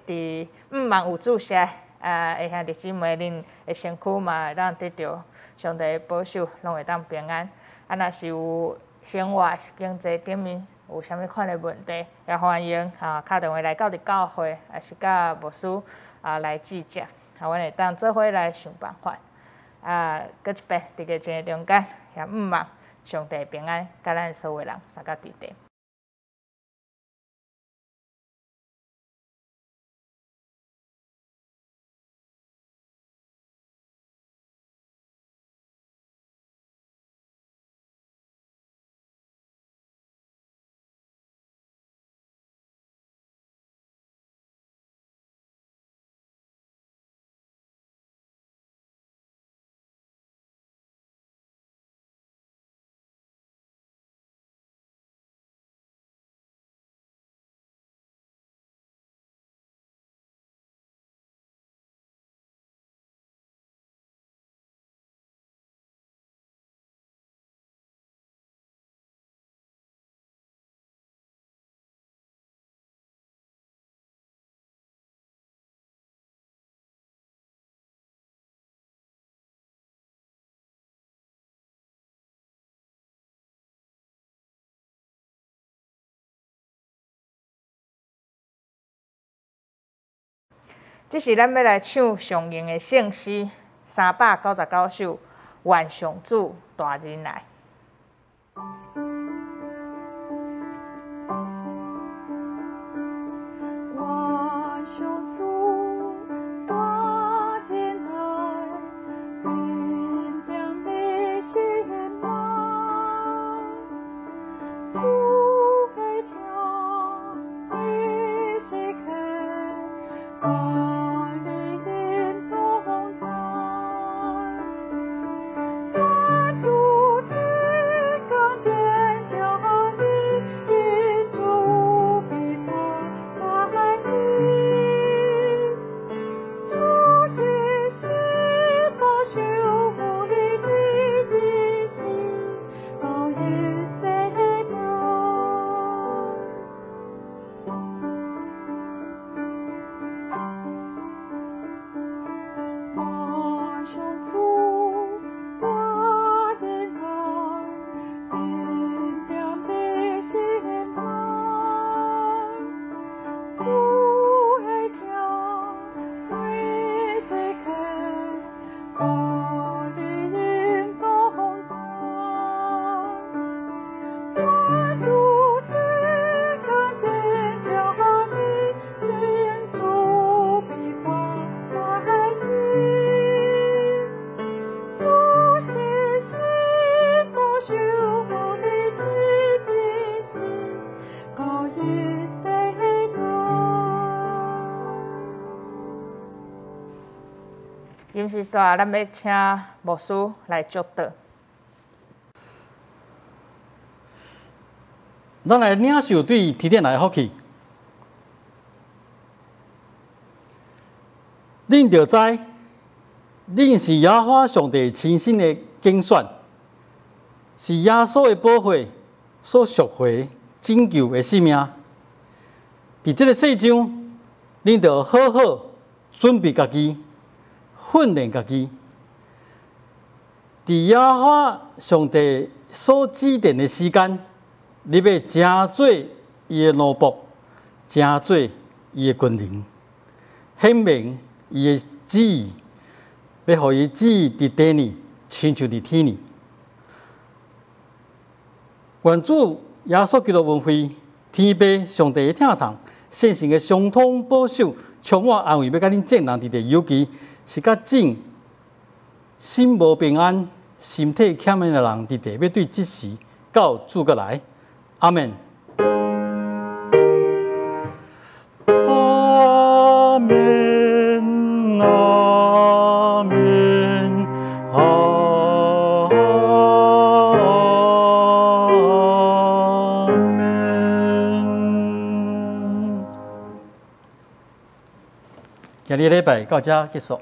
Speaker 2: 佇毋茫有注射啊，的兄弟姊妹，恁的身軀嘛會當得著上帝的保守，攏會當平安。啊，若是有生活是經濟頂面有啥物款的問題，也歡迎啊敲電話來到佇教會，抑是佮牧師啊來指教，啊，阮會當做伙來想辦法。啊，閣一遍佇個這個中間，也毋茫上帝平安，佮咱所有人相佮佇底。這是咱欲來唱上用的聖詩399首，願上主大仁愛。今時煞，咱欲請牧師來祝禱。
Speaker 1: 咱來領受對天頂來的福氣。恁著知，恁是耶和華上帝親身的揀選，是耶穌的寶血所贖回拯救的性命。佇這个世上，恁著好好準備家己。訓練家己，佇耶和華上帝所指定的時間，你欲成做伊的奴僕，成做伊的軍人，顯明伊的旨意，欲予伊旨意佇地呢，親像佇天呢。願主耶穌基督恩惠，天父上帝的疼痛，聖神的相通保守，充滿安慰，欲佮恁眾人佇咧，尤其是佮眾心無平安、身體欠的人佇咧，欲對這時到主閣來。阿們。今日禮拜到遮結束。